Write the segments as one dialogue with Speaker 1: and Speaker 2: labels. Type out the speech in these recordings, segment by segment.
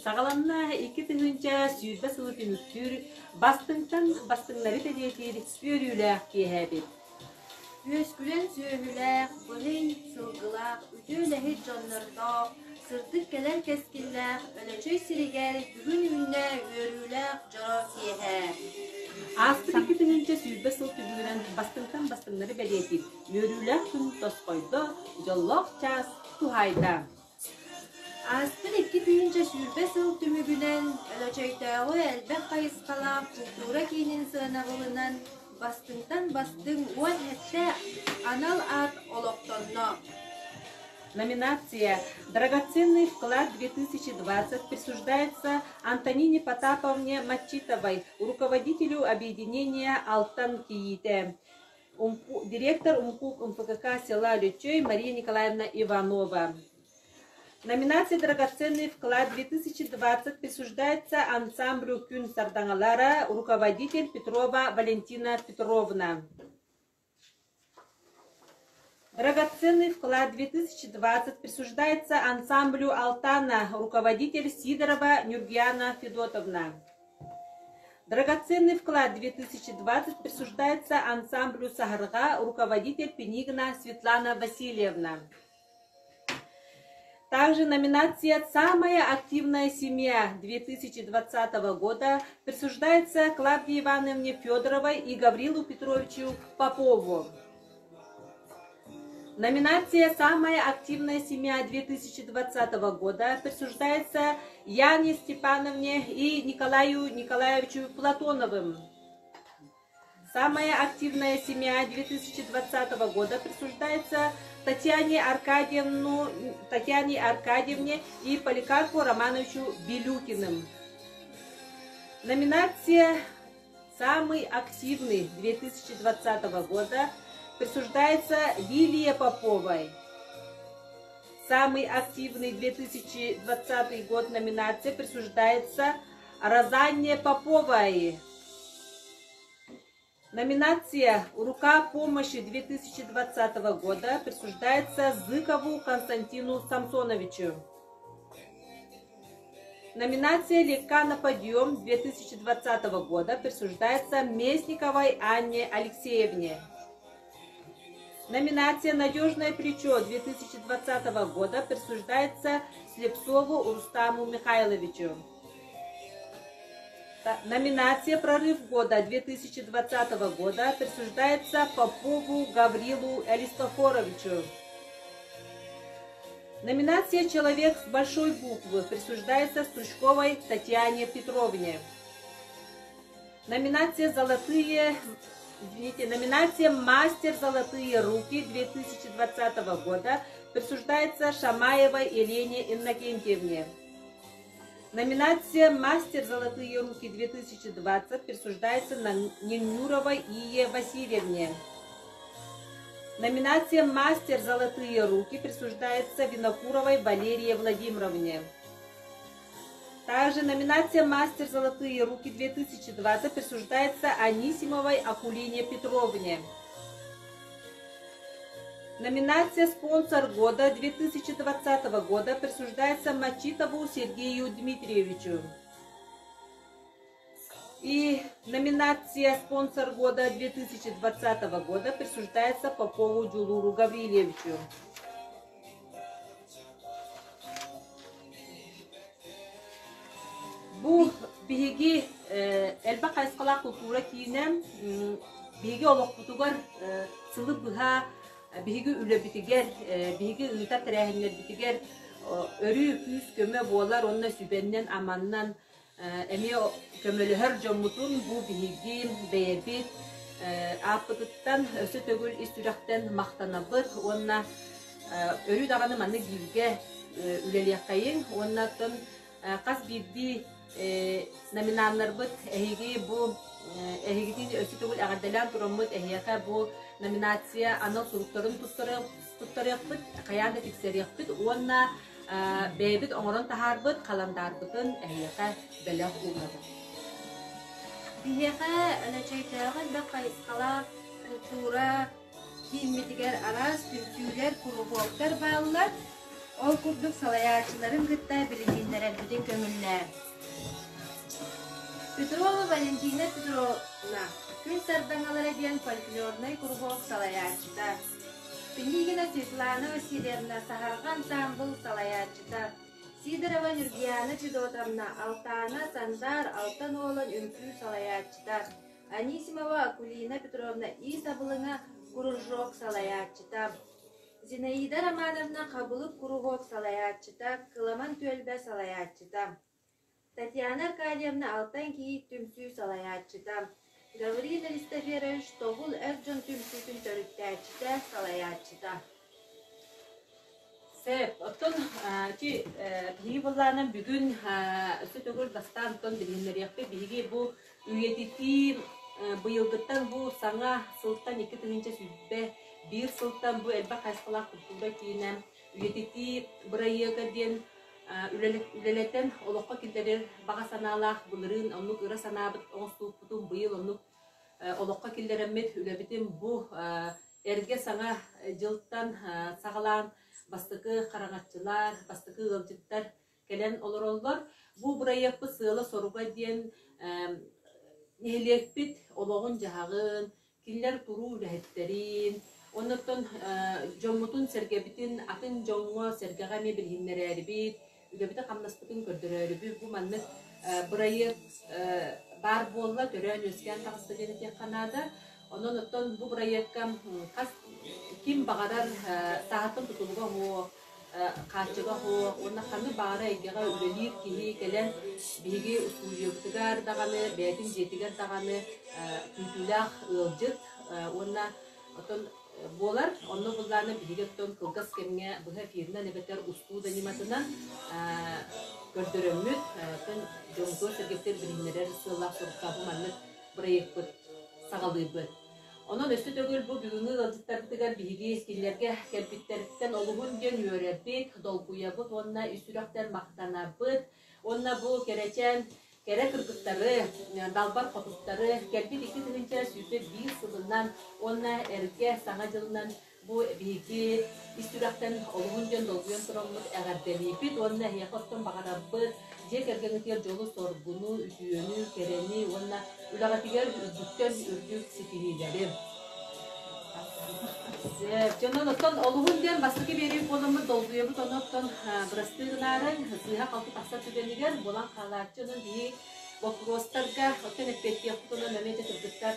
Speaker 1: Саҕаланна 2020 сылы түмүктүүр бастыҥтан бастыҥнары бэлиэтиир үөрүүлээх киэһэбит.
Speaker 2: Үөскүлэн сүөһүлээх, быһый сылгылаах, үтүө үлэһит дьоннордоох, сырдык кэлэр кэскиллээх Өлөчөй сиригэр бүгүн үүннэ үөрүүлээх дьоро киэһэ.
Speaker 1: Ааспыт 2020 сыл түмүгүнэн бастыҥтан бастыҥнары бэлиэтиир үөрүүлээх күн тосхойдо, дьоллоох чаас туһаайда.
Speaker 2: Ааспыт 2020 сыл түмүгүнэн Өлөчөйдөөҕү элбэх хайысхалаах култуура киинин сыанабылынан бастыҥтан бастыҥ 17 анал аат олохтонно.
Speaker 1: Номинация «Драгоценный вклад 2020» присуждается Антонине Потаповне Матчитовой, руководителю объединения «Алтан Киитэ», директор УМКУК МФКК села Лючой Мария Николаевна Иванова. Номинация «Драгоценный вклад-2020» присуждается ансамблю «Күн сардаҥалара», руководитель Петрова Валентина Петровна. Драгоценный вклад 2020 присуждается ансамблю «Алтана», руководитель Сидорова Нюргиана Федотовна. Драгоценный вклад 2020 присуждается ансамблю «Саһарҕа», руководитель Пенигина Светлана Васильевна. Также номинация «Самая активная семья 2020 года» присуждается Клавдии Ивановне Федоровой и Гаврилу Петровичу Попову. Номинация «Самая активная семья 2020 года» присуждается Яне Степановне и Николаю Николаевичу Платоновым. Самая активная семья 2020 года присуждается Татьяне Аркадьевну, Татьяне Аркадьевне и Поликарпу Романовичу Белюкиным. Номинация «Самый активный 2020 года» присуждается Лилии Поповой. Самый активный 2020 год номинация присуждается Розанне Поповой. Номинация «Рука помощи 2020 года» присуждается Зыкову Константину Самсоновичу. Номинация «Легка на подъем» 2020 года присуждается Местниковой Анне Алексеевне. Номинация «Надежное плечо» 2020 года присуждается Слепцову Рустаму Михайловичу. Номинация «Прорыв года» 2020 года присуждается Попову Гаврилу Аристофоровичу. Номинация «Человек с большой буквы» присуждается Стручковой Татьяне Петровне. Номинация «Золотые извините, номинация «Мастер золотые руки» 2020 года присуждается Шамаевой Елене Иннокентьевне. Номинация «Мастер золотые руки 2020» присуждается Ненюровой Ие Васильевне. Номинация «Мастер золотые руки» присуждается Винокуровой Валерии Владимировне. Также номинация «Мастер золотые руки 2020» присуждается Анисимовой Акулине Петровне. Номинация «Спонсор года» 2020 года присуждается Мачитову Сергею Дмитриевичу. И номинация «Спонсор года» 2020 года присуждается Попову Дюлуру Гаврилевичу. Бу биһиги элбэх хайысхалаах култуура киинэ биһиги олохпутугар сылы быһа биһиги үлэбитигэр, биһиги ыытар тэрээһиннэрбитигэр өрүү күүс-көмө буолар уонна сүбэннэн-аманнан эмиэ көмөлөһөр дьоммутун бу биһиги бэйэбит ааппытыттан өссө төгүл ис сүрэхтэн махтанабыт уонна өрүү даҕаны маннык бииргэ үлэлиэххэйиҥ уонна оттон хас биирдии номинаннарбыт эһиги бу эһигитин өссө төгүл эҕэрдэлээн тураммыт эһиэхэ бу номинация анал суруктарын туттарыахпыт хайаан да тиксэриэхпит уонна бэйэбит оҥорон таһаарбыт халандаарбытын эһиэхэ бэлэх уунабыт.
Speaker 2: Биһиэхэ Өлөчөйдөөҕү элбэх хайысхалаах култуура кииммитигэр араас түмсүүлэр, куруһуоктар бааллар. Ол курдук салайааччыларын кытта билиһиннэрэрбитин көҥүллээ. Петрова Валентина Петровна Күн сардаҥалара диэн фольклорнай куруһуок салайааччыта. Пинигина Светлана Васильевна Саһарҕа ансаамбыл салайааччыта. Сидорова Нюргияна Федотовна Алтаана Сандаар Алтан Уолан үҥкүү салайааччыта. Анисимова Акулина Петровна Иис абылаҥа кружок салайааччыта. Зинаида Романовна Хабылык куруһуок салайааччыта, Кыламан түөлбэ салайааччыта. Татьяна Аркадьевна Алтан Кийиит түмсүү салайааччыта. Гаврил Аристоферович Тобул эр дьон түмсүүтүн төрүттээччитэ, салайааччыта.
Speaker 1: Сөп. Оттон ити биһиги былаанан бүгүн өссө төгүл бастаан оттон билиһиннэриэхпит. Биһиги бу үйэтитии быйылгыттан бу саҥа сылтан 2021 сылтан бу элбэх хайысхалаах культура киинэ үйэтитии бырайыага диэн үлэлэтэн олоххо киллэрэр баҕа санаалаах былырыын оннук ыра санаабыт оҥостубуппутун быйыл оннук олоххо киллэрэммит үлэбитин бу эргэ саҥа дьылтан саҕалаан бастакы хараҥаччылар, бастакы ыалдьыттар кэлэн олороллор. Бу бырайыакпыт сыала-соруга диэн нэһилиэкпит олоҕун-дьаһаҕын, кинилэр туруу үлэһиттэрин, оннуттан дьоммутун-сэргэбитин атын дьоҥҥо сэргэҕэ эмиэ билиһиннэрээрибит, үлэбитин-хамнаспытын көрдөрөөрүбүт бу маннык бырайыак баар буолла, төрөөн-үөскээн таҕыста диэн этиэххэ наада. Онон оттон бу бырайыакка хас ким баҕарар сааһыттан тутулуга суох, хааччаҕа суох уонна ханнык баҕарар эйгэҕэ үлэлиир киһи кэлэн биһиги устуудьуйабытыгар даҕаны, бэйэтин дьиэтигэр даҕаны күүтүүлээх ыалдьыт уонна оттон буолар. Онно былаана биһиги оттон кылгас кэмҥэ быһа эфиринэн эбэтэр устуу да ньыматынан көрдөрөммүт, оттон дьоммутугар-сэргэбитигэр билиһиннэрэр сыаллаах соруктаах бу маннык бырайыакпыт саҕалыыбыт. Онон өссө төгүл бу бүгүҥҥү ыалдьыттарбытыгар биһиги кинилэргэ кэлбиттэриттэн олуһун диэн үөрэбит, долгуйабыт уонна ис сүрэхтэн махтанабыт. Уонна бу кэрэчээн кэрэ кыргыттары, далбар хотуттары кэлбит 2021 сылынан уонна эргэ Саҥа дьылынан бу биһиги ис сүрэхтэн олуһун диэн долгуйан тураммыт эҕэрдэлиибит уонна эһиэхэ оттон баҕарарбыт дьиэ кэргэҥҥитигэр дьолу-соргуну, үтүөнү, кэрэни уонна үлэҕитигэр үрдүктэн үрдүк ситиһиилэри. Дьонон оттон олуһун диэн бастакы биэрии буоламмыт долгуйабыт ону оттон бырастыы гынаарыҥ сыыһа-халты тахсар түгэнигэр буолан хаалааччы онон биһи боппуруостарга оттон эппиэттиэхпит онон эмиэ дьэ кыргыттар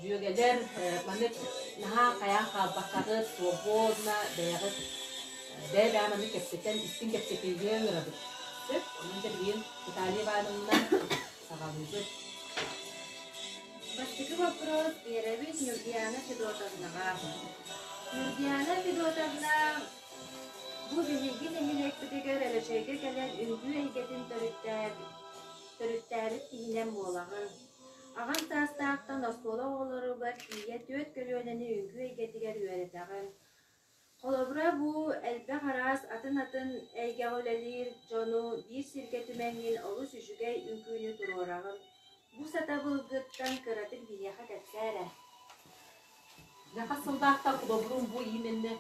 Speaker 1: дьүөгэлэр маннык наһаа хайаан хаалбаккаҕыт свободно бэйэҕит бэйэ-бэйэ маннык кэпсэтэн истиҥ кэпсэтиигэ ыҥырабыт сөп онон дьэ билигин Наталья Ивановна саҕалыыбыт.
Speaker 2: Бастакы боппуруос биэрэбит Ньургуйаана Федотовнаҕа. Ньургуйаана Федотовна бу биһиги нэһилиэкпитигэр Өлөчөйгө кэлэн үҥкүү эйгэтин төрүттээбит киһинэн буолаҕын. Аҕам саастаахтан оскуола оҕолоругар тиийэ түөрт көлүөнэни үҥкүү эйгэтигэр үөрэтэҕин. Холобура, бу элбэх араас атын-атын эйгэҕэ үлэлиир дьону биир сиргэ түмэҥҥин олус үчүгэй үҥкүүнү туруораҕын. Бу сатабылгыттан кыратык биһиэхэ кэпсээ эрэ.
Speaker 1: Дьэ, хас сыллаахтан холобурум бу именно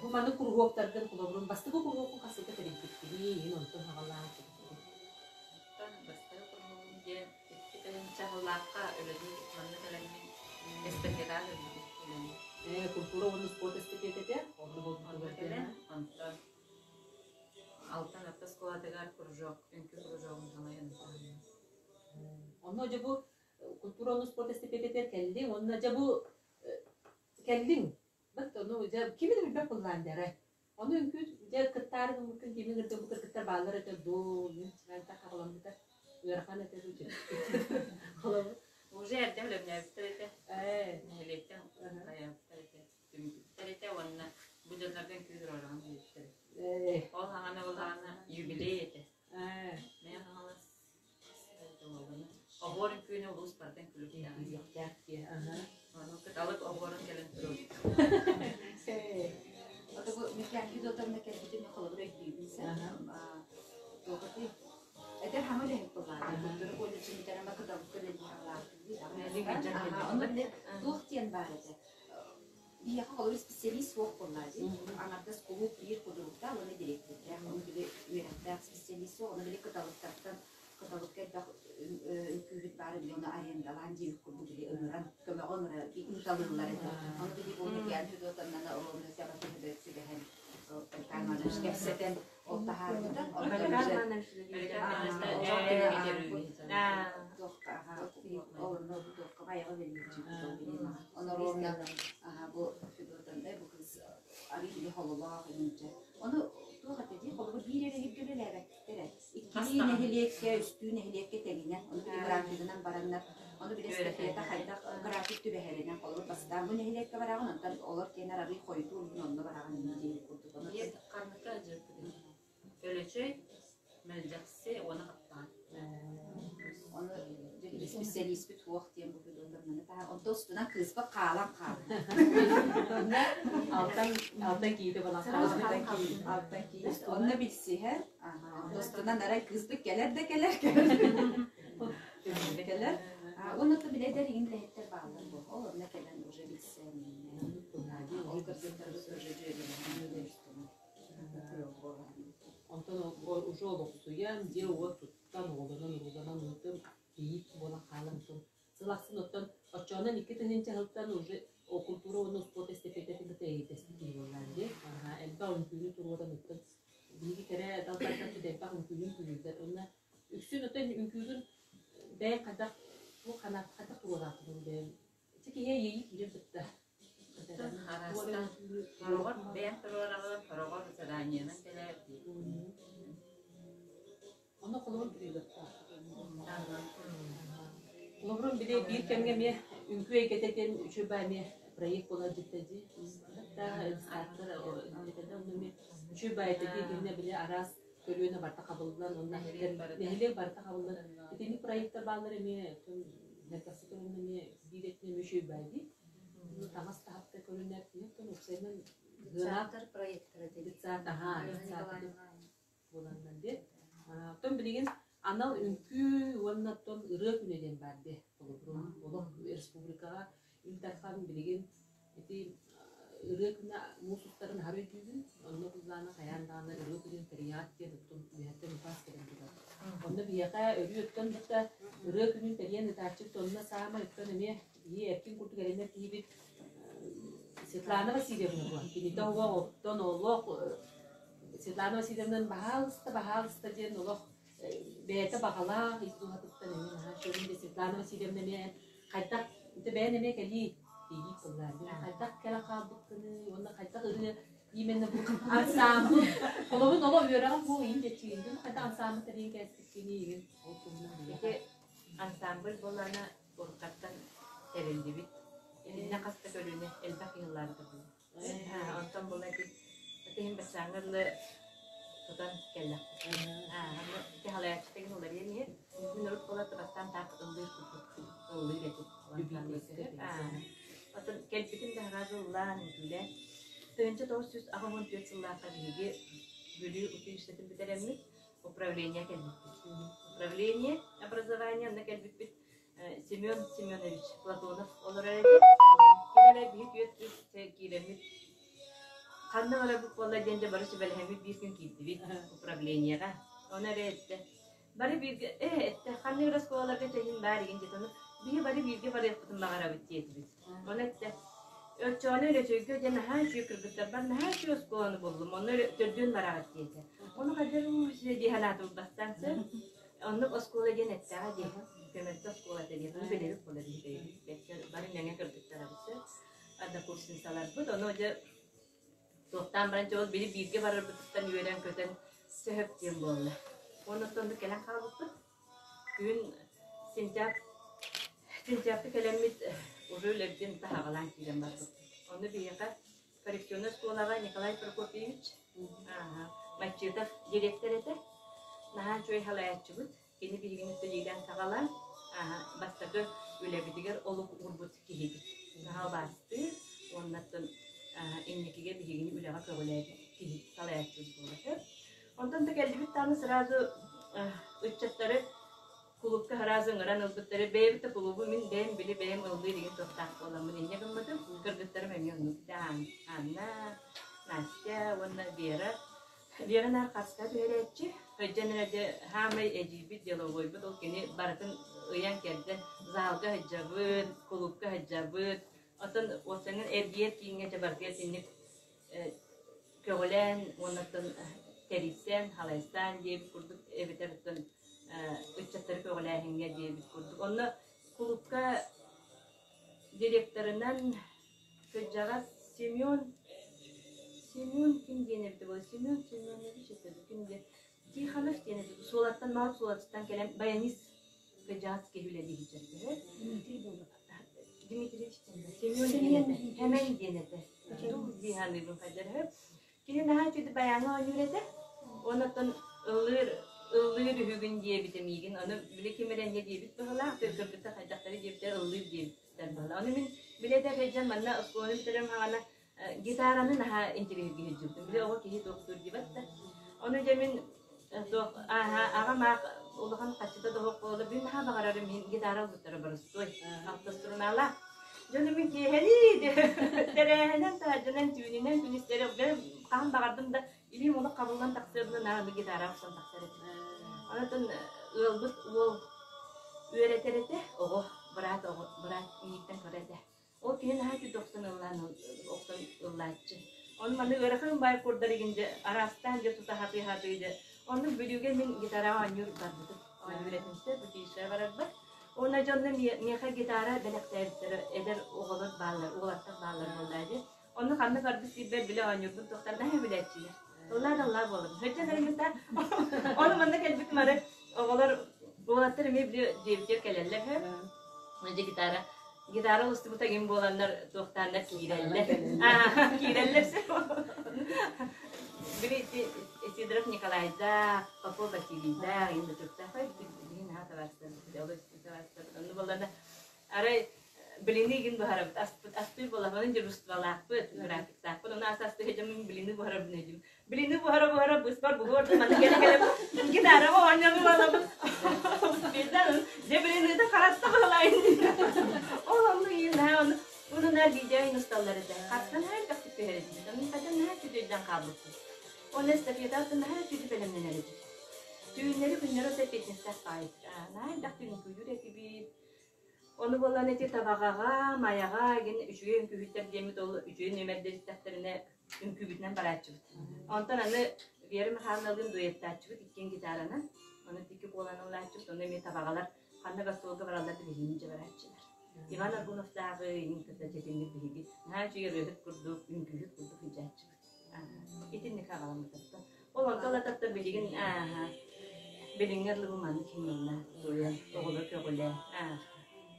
Speaker 1: бу маны куруһуоктаргын холобурум бастакы куруһуокку хас сылга тэрийбиккиний, иһин онтон саҕалаан
Speaker 3: Оттон бастакы куруһуогум диэн икки тыһыынча сыллаахха үлэлии манна кэлэммин эстафетаҕа кэлбитим үлэни.
Speaker 1: Культура уонна спорт эстафетэтэ онно
Speaker 3: Онно кэлэн онтон Алтан орто оскуолатыгар кружок, үҥкүү кружогун салайан ыытаҕын.
Speaker 1: Онно дьэ бу культура уонна спорт эстафетэтигэр кэллиҥ уонна дьэ бу кэллиҥ бат ону дьэ кими да билбэт буоллаан дэрэ Ону үҥкүү дьэ кыттаары гыммыккын кими ыҥырдым бу кыргыттар бааллар этэ дуу, мин сыбаайта хаҕаламмыта ыарахан этэ дуу холобур.
Speaker 3: Уже эрдэ өлөмнөөбүттэр этэ. Нэһилиэктэн хайаабыттар этэ, түмпүттэр этэ уонна бу дьоннорго үҥкүү туруораҕын диэбиттэр. Ол хаҥана булаҕына юбилей этэ. Мэҥэ Хаҥалас Оһуор үҥкүүнү улуус барытын күлүктээх
Speaker 1: дии. Аха.
Speaker 3: Ону кыталык оһуорун кэлэн туруорбут.
Speaker 4: Ото бу Миклян Федотовна кэлбитин холобур өйдүүбүн сэ. Туохати эдэр хаҥа үлэһит буоллаҕа. Культура колледжын бүтэрэн кыталыкка үлэлии хаалаахтыы. Онно бile туох диэн баар этэ. Биһиэхэ холобур специалист суох буоллаа дии. Аҥардас кулууп биир кудуруктаах. кыталыктартан кыталыкка элбэх үҥкүүһүт баара били ону арендалаан диэбит курдук били ыҥыран көмөҕө ыҥыра ыыталыыллар этэ. Ону били бу Никиан Федотовнаны Ровно Саватыһыда сүбэһэн Иванович кэпсэтэн ол таһаарбыта. Онно ровно бу Федотовна бу кыыс арыы били хололоох инчэ. Ону туох этэ дии холобур биир эрэ иһиргэ үлэлээбэттэр ээ. Иккилии нэһилиэккэ, үстүү нэһилиэккэ тэҥинэн, ону били графигынан бараннар, ону били эстафета хайдах график түбэһэринэн, холобур бастаан бу нэһилиэккэ бараҕын, онтон олор киэнэр арыый хойутуур иһин онно бараҕын иннин диэбит курдук. Ону
Speaker 3: Ханныка дьарыктыгын? Өлөчөй, Мэлдьэхси уонна Хаптаҕай.
Speaker 4: Ону исписэлииспит суох диэн бу Федотовнаны таһаар. Онто устунан кыыспыт хаалан хаалла.
Speaker 1: Алтан алтан киитэ буолан хаалбыт.
Speaker 4: Алтан киит. Онно билсиһэр. Онтустунан арай кыыспыт кэлэр да кэлэр кэлэр. Кэлэр. Уонна то билэдэр иҥин үлэһиттэр бааллар бу. Ол онно кэлэн уже билсэн. Ол кыргыттарбыт уже дьүөгэлэһэн
Speaker 1: Онтон уже олохсуйан, дьиэ-уот туттан, оҕолонон-урууланан ыытым, кийиит буолан хаалан сыл ахсын оттон оччоҕунан 2000 сылтан уже култуура уонна успуорт эстэпиэтэтин кытта эйэрдэспит киһи буоллаан дии. Элбэх үҥкүүнү туруоран оттон биһиги кэрэ далбардар элбэх үҥкүүнү үҥкүүлүүллэр. Уонна үксүн оттон үҥкүүгүн бэйэҥ хайдах туох ханаат хайдах туруорааххын бэйэҥ ити киһи иэйии киирэн кытта
Speaker 3: Араастаан хороҕор бэйэҥ туруораҕын, хороҕор заданиенан кэлэр дии.
Speaker 1: Онно холобур Холобурун били биир кэмҥэ эмиэ үҥкүү эйгэтэ диэн үчүгэй эмиэ проект буолар дьиттэ дии. Стартер онно эмиэ үчүгэй баайта дии итиннэ били араас көлүөнэ барыта хабыллан уонна нэһилиэк барыта хабыллан итинник проектар бааллар эмиэ нэргэхситэ уонна эмиэ биир өттүнэн эмиэ үчүгэй баай дии. Таҥас таһапта көрүнэр оттон уопсайынан
Speaker 2: Детсадтар проектара дии.
Speaker 1: Детсад, аhaa, детсад буоланнар диэн. Оттон билигин анал үҥкүү уонна оттон ырыа күнэ диэн баар дии. Холобурун олох республикаҕа Ил Дархан билигин ити ырыа күнэ муус устарын аһары өйдүүбүн. Онно куллаана хайаан даҕаны ырыа күнүн тэрийэҕит диэн оттон үөһэттэн укаас кэлэн турар. Онно биһиэхэ өрүү оттон бытта ырыа күнүн тэрийэн ытааччыт онно саамай оттон эмиэ биһи эркин курдук эрэнэр киһибит Светлана Васильевна буолан кинитэ олох оттон олох Светлана Васильевнаны баһаалыста, баһаалыста диэн олох бэйэтэ баҕалаах ис дууһатыттан эмиэ наһаа үчүгэй да Светлана Васильевна эмиэ хайдах ити бэйэн эмиэ кэлии тиийиик тыллаан хайдах кэлэн хаалбыккыный уонна хайдах ырыа именно бу ансаамбыл холобун олох үөрэҕим буол иин дьэччиин хайдах ансаамбыл тэрийэн кээспиккиний игин ол туһунан
Speaker 3: Ити ансамбль буоллаана уруккаттан тэриллибит. Итиннэ хас да көлүөнэ элбэх киһи ыллаабыта буолуо. Онтон була ити иһин баччааҥҥа дылы тутан кэллэхпит. Ити халайааччы тэгин уларыйан иһэр. Мин урут буола бастаан таах ыллыыр курдук ыллыыр этим. Оттон кэлбитим да сразу ыллаан үҥкүүлээн. 1984 сыллаахха биһиги Бүлүү училищетын бүтэрэммит управление кэлбиппит. Управление образования онно кэлбиппит Семен Семенович Платонов олорор этэ. Кини эрэ биһи түөрт үс киирэммит ханна барарбыт буолла диэн дьэ бары сүбэлэһэммит биир күн киирдибит управлениеҕа. Ону эрэ эттэ. Бары бииргэ ээ эттэ ханнык эрэ оскуолаларга чэйин баар игин диэтэ. Ону биһи бары бииргэ барыахпытын баҕарабыт диэтибит. Ону эттэ. Оччоҕуна Өлөчөйгө дьэ наһаа үчүгэй кыргыттарбар наһаа үчүгэй оскуоланы буллум. Онно төрдүөн бараҕыт диэтэ. Ону хайдах дии санаатым бастаан сөп. Оннук оскуола диэн эттэҕэ дии. Көмөлтө оскуолата диэн. Ону билэбит буолар биһиги бары мэҥэ кыргыттарабыт сөп. Однокурсницаларбыт. Ону дьэ туохтаан баран дьэ ол били бииргэ барарбытыттан үөрэн-көтөн сөһөп диэн буолла. Уонна оннук кэлэн хаалбыппыт. Күн сентябрь сентябрьга кэлэммит уже үлэбитин таһаҕалаан киирэн барбыппыт. Ону биһиэхэ коррекционнай оскуолаҕа Николай Прокопьевич Маччытов директор этэ. Наһаа үчүгэй салайааччыбыт. Кини биһигини үлэлиилээн саҕалаан, бастакы үлэбитигэр олук уурбут киһибит. Наһаа убаастыыр уонна инникигэ биһигини үлэҕэ көҕүлээбит киһи салайааччыбыт буолар. Онтон да кэллибит даҕаны сразу ыччаттары Кулуупка сразу ыҥыран ылбыттара. Бэйэбит да кулуубу мин бэйэм били бэйэм ыллыыр игин туохтаах буоламмын инньэ гыммытым. Кыргыттарым эмиэ оннук Анна, Настя уонна Вера. Вера наар хаска түһэрээччи, сылдьан эрэ дьэ саамай эдьиийбит деловойбут ол кини барытын ыйан-кэрдэн залга сылдьабыт, кулуупка сылдьабыт, оттон уопсайынан эргийэр кииҥҥэ дьэ барытыгар итинник көҕүлээн уонна оттон тэрийсэн, халайсан диэбит курдук эбэтэр оттон ыччаттары көҕүлээһиҥҥэ диэбит курдук. Онно кулуупка директорынан Кырдьаҕас Семен Семен ким диэн эбитэ буолла Семен Семенович этэ дуу ким диэн Тихонов диэн этэ дуу Суолаттан Маҕан Суолатыттан кэлэн баянист кырдьаҕас киһи үлэлии сылдьар үһү. Дмитриевич диэн Семен диэн этэ Хэмэн диэн этэ дуу дии саныыбын хайдах үһү. Кини наһаа үчүгэй баяҥҥа оонньуур этэ. Уонна оттон ыллыыр ыллыыр үһүгүн диэбитэ миигин. Ону били ким эрэ инньэ диэбит быһыылаах, кыргыттар хайдахтары диэбиттэр ыллыыр диэбиттэр быһыылаах. Ону мин били этэ сылдьан манна оскуоланы бүтэрэрим хаҕана гитараны наһаа интэриэһиргии сылдьыбытым. Били оҕо киһи туохтуур диэбэт да. Ону дьэ мин туох ааһа аҕам аах улахан хаччыта да суох буола мин наһаа баҕарарым иһин гитара ылбыттара боростуой автоструналаах. Дьону мин киэһэлии тэрээһинэн таһырдьанан түүнүнэн күнүстэри хаһан баҕардым да илиим олох хабыллан тахсыабына нааны гитара охсон тахсар этим. Онтон ыалбыт уол үөрэтэр этэ, оҕо, быраат оҕо, быраат миигиттэн кыра этэ. Ол киһи наһаа үчүгэй охсон ыллаан охсон ыллааччы. Ону манна ыарахан баай курдар игин дьэ араастаан дьэ тута хатыы-хатыы дьэ. Оннук Бүлүүгэ мин гитараҕа оонньуур барбытым. Оонньуур этим сөп, училищеҕа барарбар. Уонна дьонно миэхэ гитара бэлэхтээбиттэрэ эдэр оҕолор бааллар, уолаттар бааллар буоллаа дии. Онно ханна барбыт сирбэр билэ оонньуурбун туохтан наһаа билээччилэр. Ыллаа да ыллаа буолабын. Сылдьан эрэммит да ону манна кэлбитим ары оҕолор уолаттар эмиэ били дьиэбитигэр кэлэллэр үһү. Дьэ гитара гитара устубута гин буоланнар туохтааннар киирэллэр. Киирэллэр Били Сидоров Николайдаах, Попов Василийдаах, иин дочуктаах, биһи наһаа табаарыстарбыт, олус табаарыстарбыт. Онну буоллана арай блины игин буһарабыт, аспыт астыыр буоллахпына дежурстволаахпыт, графиктаахпыт, ону ас астыы сылдьаммын блины буһарабын өйдүүм. Блины буһара-буһара быспар буһуор да манна кэлэ-кэлэ гитараҕа оонньоон буолабын. Успейдан, дьэ блиныта харатта баһылайын. Ол онну иин наһаа ону уну наар видео усталлар этэ. Хаттан наһаа элбэхтик түһэр этибит. Ону хатан наһаа үчүгэйдэн хаалбыппыт. Оны эстафетаттан наһаа үчүгэй бэлэмнэнэр этибит. Түүннэри күннэри ото эппиэтинэстээх баайыт. Наһаа элбэх үҥкүүлүүр этибит. Ону буолан ити Табаҕаҕа, Майаҕа игин үчүгэй үҥкүүһүттэр диэммит ол үчүгэй нүөмэрдэр истэхтэринэ үҥкүүбүтүнэн барааччыбыт. Онтон аны Вера Михайловналыын дуэттааччыбыт иккиэн гитаранан, ону икки куоланы ылааччыбыт, ону эмиэ Табаҕалар ханна гастролга бараллар да биһигини дьэ барааччылар. Иван Аргуновтааҕы иҥин кытта дьэтинник биһиги наһаа үчүгэй ырыаһыт курдук, үҥкүүһүт курдук сылдьааччыбыт. Итинник аҕаламмытыттан. Ол онтон ылататтан билигин ааһа билиҥҥи ыллыбы маннык химнанна туйан оҕолор көҕүлээн ааһа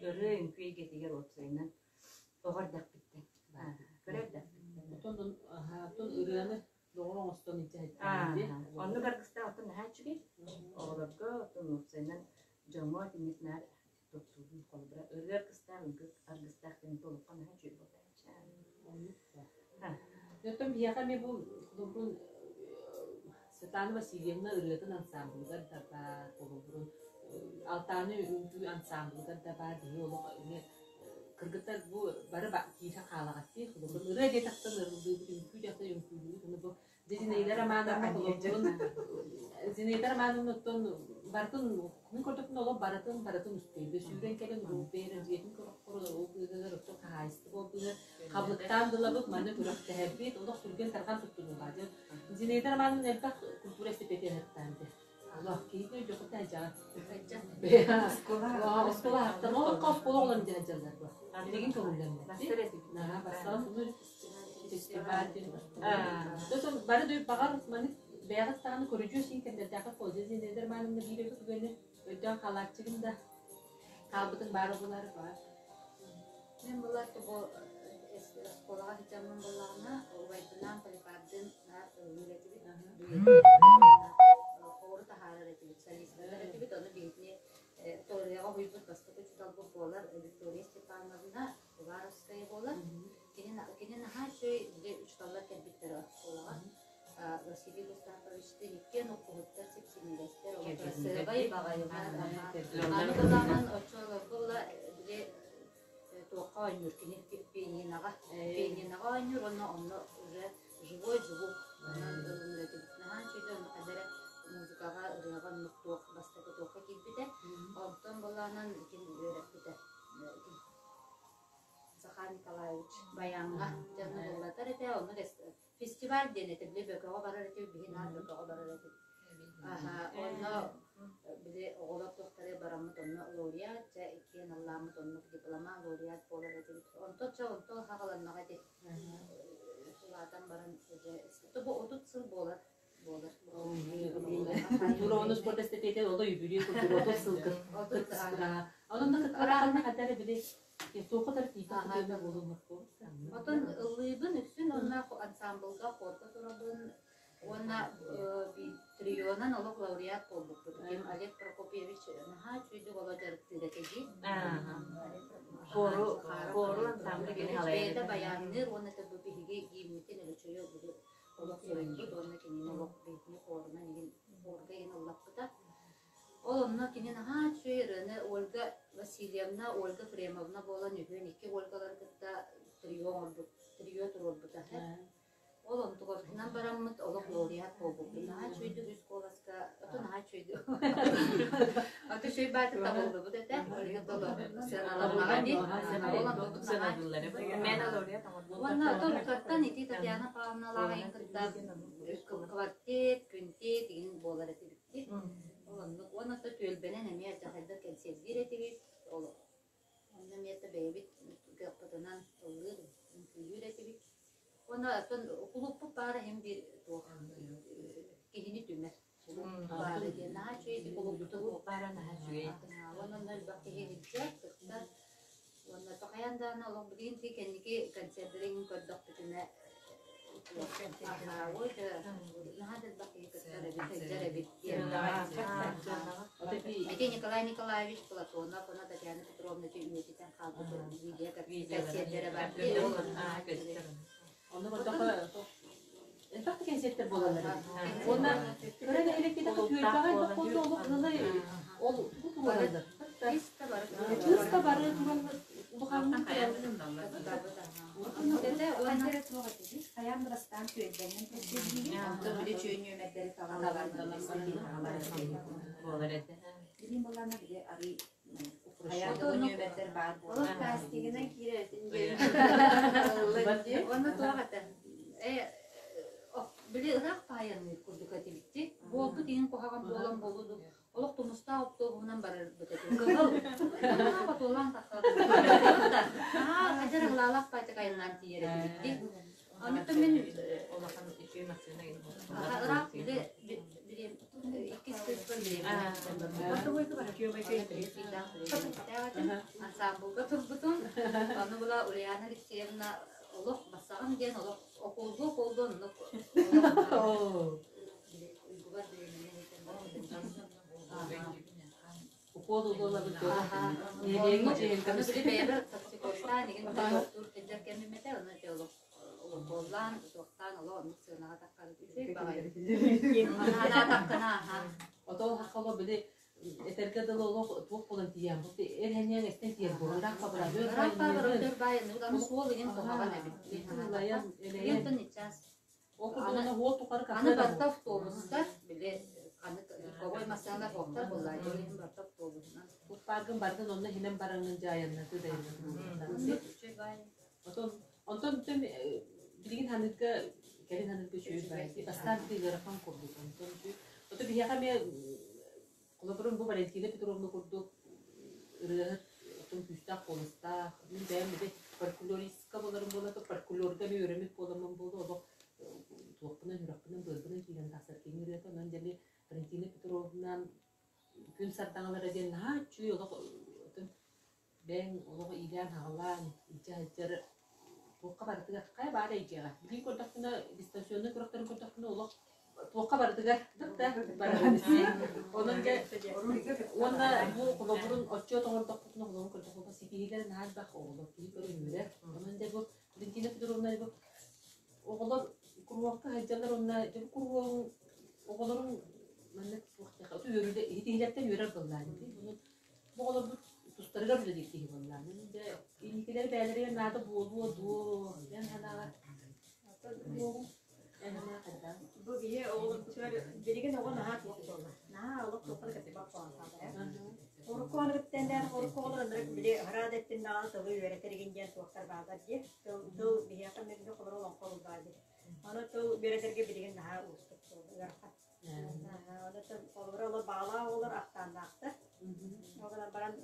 Speaker 3: ырыа үҥкүү эйгэтигэр уопсайынан оҕо эрдэхпиттэн кыра эрдэхпиттэн.
Speaker 1: Отон отон ырыаны доҕор оҥостон илдьэ сылдьан
Speaker 3: Оннук аргыстаах оттон наһаа үчүгэй. Оҕолорго оттон уопсайынан дьоҥҥо итинник наар туттуубун холобура ырыа аргыстаах үҥкүү аргыстаах диэн толукка наһаа үчүгэй буолааччы.
Speaker 1: Оттон биһиэхэ эмиэ бу холобурун Светлана Васильевна ырыатын ансаамбылыгар да баар, холобурун Алтааны үҥкүү ансаамбылыгар да баар биһи олох эмиэ кыргыттар бу бары киирэ хаалаҕат дии холобурун ырыа диэтэхтэн ырыллыыбыт, үҥкүү диэхтэн үҥкүүлүүбүт, ону бу Зинаида Романовна холобурун Зинаида Романовна оттон барытын мин көрдөхпүнэ олох барытын барытын устуйда сүүрэн кэлэн уруубэйэр дьиэтин көрөххөр ол быыһыгар оттон хаһаайыстыба ол быыһыгар хабылыктаан дылабыт манна күрэхтэһэрбит олох түргэн тарҕан туттунуулаа дьон Зинаида Романовна элбэх культура эстепетиһыттаан дэ олох киһитин өйдөхүттэ айдьаҕа оскуола ахтан олоххо оскуола оҕолорун дьаһаллар бу билигин көҥүллэммэт бастаан фестиваль Сосын бары да баҕар маны бэйэҕит даҕаны көрүдьүөс иһин кэмнэрдээххэ Фозия Зинаида Романовна биир эбит түгэни өйдөөн хаалааччыгын да хаалбытыҥ баара буолаары баар.
Speaker 4: Мин буолар бу оскуолаҕа сылдьаммын буоллаҕына, убайбынаан Поликардын наар ыллыыр этибит. Хоору таһаарар этибит, солисттар этибит. Ону биһигини Викторияҕа уһуйбут бастакы учууталбыт буолар Виктория Степановна Уваровская буолар. Кини, кини наһаа үчүгэй били учууталлар кэлбиттэр оскуолаҕа. Василий Густавовичтыын иккиэн уккуһуттар, сип-синньигэстэр, олох кырасыабай баҕайылар. Аны былаан оччолорго ыла били туохха оонньуур кини пианиноҕа. Пианиноҕа оонньуур уонна онно уже живой звук. Онон ыллыыр этибит. Наһаа үчүгэй онно хайда эрэ музыкаҕа, ырыаҕа оннук туох бастакы туохха киирбитэ. Онтон былаанан ким үөрэппитэ ким Захар Николаевич баяҥҥа дьону ыллатар этэ. Онно фестиваль диэн этэ. Били Бөкөҕө барар этибит, биһи наар Бөкөҕө барар этибит. Аха, онно били оҕолор туохтары бараммыт онно лауреат, дьэ иккиэн ыллааммыт оннук диплома лауреат буолар этибит. Онтон чэ онтон хаҕаланнаҕа ити. Улаатан баран дьэ бу 30 сыл буолар буолар.
Speaker 1: Культура уонна спорт эстафета оло юбилей курдук 30 сыл кыттыспыта. Онон да кыттыраахына хадара били суохутар тиийбит буолуҥ
Speaker 4: Отон ыллыыбын үксүн уонна ансамблга хорга турабын уонна трионан олох лауреат буолбуппут. Ким Олег Прокопьевич наһаа үчүгэйдик оло дьарыктыыр этэ дии.
Speaker 3: Хору хору ансамблы кини
Speaker 4: Бэйэтэ баянныыр уонна бу биһиги гиммитин өлөчөйө олох суруйбут уонна кинини олох биһигини хорунан игин хорга игин ыллаппыта. Ол онно кини наһаа үчүгэй ырыаны Ольга Васильевна, Ольга Фремовна буолан үһүөн икки Ольгалары кытта трио оҥорбут, трио туруорбута. Ол онтугабытынан бараммыт олох лауреат буолбуппут. Наһаа үчүгэйдик үс куоласка, ото наһаа үчүгэйдик. Ото үчүгэй бааты табыллыбыт этэ. Сыаналаммаҕа дии. Ол онтубут наһаа Уонна ото уруккаттан ити Татьяна Павловналааҕын кытта квартет, күнтет игин буолар этибит. Ол оннук. Уонна то түөлбэнэн эмиэ дьахайдар кэнсиэрдиир этибит. Ол онно эмиэ то бэйэбит кыахпытынан ыллыыр, үҥкүүлүүр этибит. Уонна оттон кулууппут баара иһин биир туох киһини түмэр. Кулууп баара диэн наһаа үчүгэй ити кулууппутун
Speaker 3: баара наһаа үчүгэй.
Speaker 4: Уонна онно элбэх киһи илдьэр, кыттар. Уонна хайаан даҕаны олох билигин ити кэнники концердэрин көрдөхпүтүнэ наһаа да элбэх киһи кыттар эбит, сылдьар эбит диэн. Ити Николай Николаевич Платонов уонна Татьяна Петровна ити үйэтитэн хаалбыт видео кэнсиэрдэрэ бар.
Speaker 1: Онно көрдөххө элбэх да кэнсиэртэр буолаллар эбит. Уонна кыра нэһилиэккэ түөлбэҕэ элбэх буолла олох ыалай ол тугу туруораллар. Кыыс да бары туран улаханнык
Speaker 5: Хайаан да бастаан түөлбэннэн кэпсиирдиигин, онтон били үчүгэй нүөмэрдэри таҕалалар
Speaker 3: буолар этэ.
Speaker 5: Билин буоллаҕына били арый хайаан да нүөмэрдэр баар
Speaker 2: Олох
Speaker 5: буолар.
Speaker 2: кастингынан киирэртин диэн.
Speaker 4: Уонна туох этэ? Били ыраах паайанныыр курдук этибитти. Буолбут иһин куһаҕан буолан буолуо дуу. Олох тумустаах оптуобуһунан барарбыт этэ. Кыһыл наһаа хотуолаан тахсар. Наһаа хадьар ылаалаах баайтык айаннаан тиийэр этибит. Онтон мин
Speaker 3: Улахан үчүгэй массыына
Speaker 4: ыраах били иккис кыыспар ансамблга турбутум. Ону була Ульяна Алексеевна олох бассаҕым диэн олох окуулгу окуулгу оннук уйгубар
Speaker 1: Укуол укуолабыт
Speaker 4: Аны били бэйэбэр токсикозтаан игин туохтуур кэлдэр кэмим этэ, ону ити олох укуоллаан, туохтаан олох оннук сыанаҕа таххарыт үчүгэй баҕайы. Анаатаххына, аха.
Speaker 1: Отол хаххало били этэргэ дылы олох туох буолан тиийэн бу эр хэньээн эстэн тиийэр буолан ыраах бабыра
Speaker 4: Ыраах баабыр өтөр баай аны суол игин куһаҕан эбит.
Speaker 1: Ылайан, элэйэн.
Speaker 4: Билиэн час.
Speaker 1: Ол курдук уол тухары
Speaker 4: Аны барыта автобустар, били аны легковой массыыналар суохтар буоллаа, дьэ барыта автобуһунан.
Speaker 1: Уппааргын бардын онно хинэн бараҥҥын дьаайаннаты дайыннаты. Отон онтон бүтэн билигин ханыгга кэлин ханыгга үчүгэй баай. Бастаан бити ыарахан курдук. Онтон үчүгэй. Ото биһиэхэ эмиэ холобурун бу Валентина Петровна курдук ырыаһыт оттон күүстээх куоластаах. Мин бэйэм ити фольклористка буоларым буолла фольклорга эмиэ үөрэммит буоламмын буолуо олох туохпунан сүрэхпинэн быарбынан киирэн тахсар кини ырыата. Онон дьэ Валентина Петровна күн сардаҥалара диэн наһаа үчүгэй олох бэйэҥ олох иилээн-аҕалаан илдьэ сылдьар туохха барытыгар хайа баар эйгэҕэ билигин көрдөхпүнэ дистанционнай күрэхтэрин көрдөхпүнэ олох туохха барытыгар да барарын онон дьэ уонна бу холобурун отчуот оҥордохпутуна холобурун көрдөхпүтүнэ ситиһиилэр наһаа элбэх оҕолор киһи көрүҥүрэ онон дьэ бу Валентина Петровна бу оҕолор куруһуокка сылдьаллар уонна дьэ бу куруһуогуҥ оҕолоруҥ маннык туох диэххэ үөрүүлэ иһитиһилэртэн үөрэр буоллаҕа дии Бу оҕолорбут тустарыгар үлэлиир киһи буоллаҕа. Дьэ, инникилэр бэйэлэригэр наада буолуо дуо диэн санааҕар буолуоҕум. Эн санаа хайдах?
Speaker 6: Бу биһи оҕолорбутугар билигин оҕо наһаа туох буолла. Наһаа олох туохха да кэпсэппэт буолан хаалла. Урукку аныгыттан урукку оҕолор ынырык били ыраат эттин даҕаны тылы үөрэтэр игин диэн туохтар бааллар дии. Тыл, тыл биһиэхэ мин холоро олоҥхо баар дии. Аны тыл үөрэтэргэ билигин наһаа уустук буолла, ыарахан. Аны холобура олор баҕалаах оҕолор ахсааннаахтар. Ол гынан баран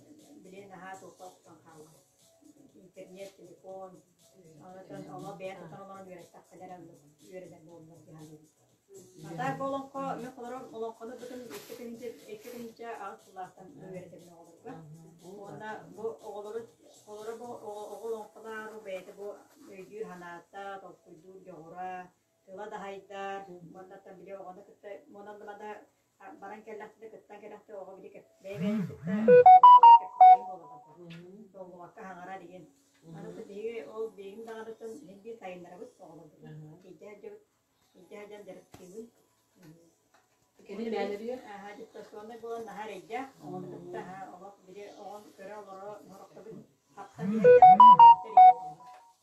Speaker 6: били наһаа туохха охсон хаалла. Интернет, телефон, онтон оҕо бэйэ тутан олорон үөрэттэххинэ эрэ оннук үөрэнэр буоллар дии саныыбын. А так бу олоҥхо, мин холоро олоҥхону бүтүн 2008 сыллаахтан үөрэтэбин оҕолорго. Уонна бу оҕолору холоро бу оҕо олоҥхолоору бэйэтэ бу өйдүүр санаата, толкуйдуур дьоҕура, тыла да хайдар, уонна били оҕону кытта онон да баран кэллэхтэрэ кыттан кэллэхтэрэ оҕо били бэйэ-бэйэни кытта кэпсэтэрин буола толлубакка хаҥарар игин. Аны биһиги ол билигин даҕанытын син биир сайыннарабыт оҕолорбутун. Илдьэ сылдьабыт, илдьэ сылдьан дьарыктыыбын.
Speaker 1: Кэлин бээлэригэр?
Speaker 6: Аха, дистанционнай буолан наһаа эрэйдээх. Оҕону кытта олох били оҕон көрө олоро сорохтобут хаптан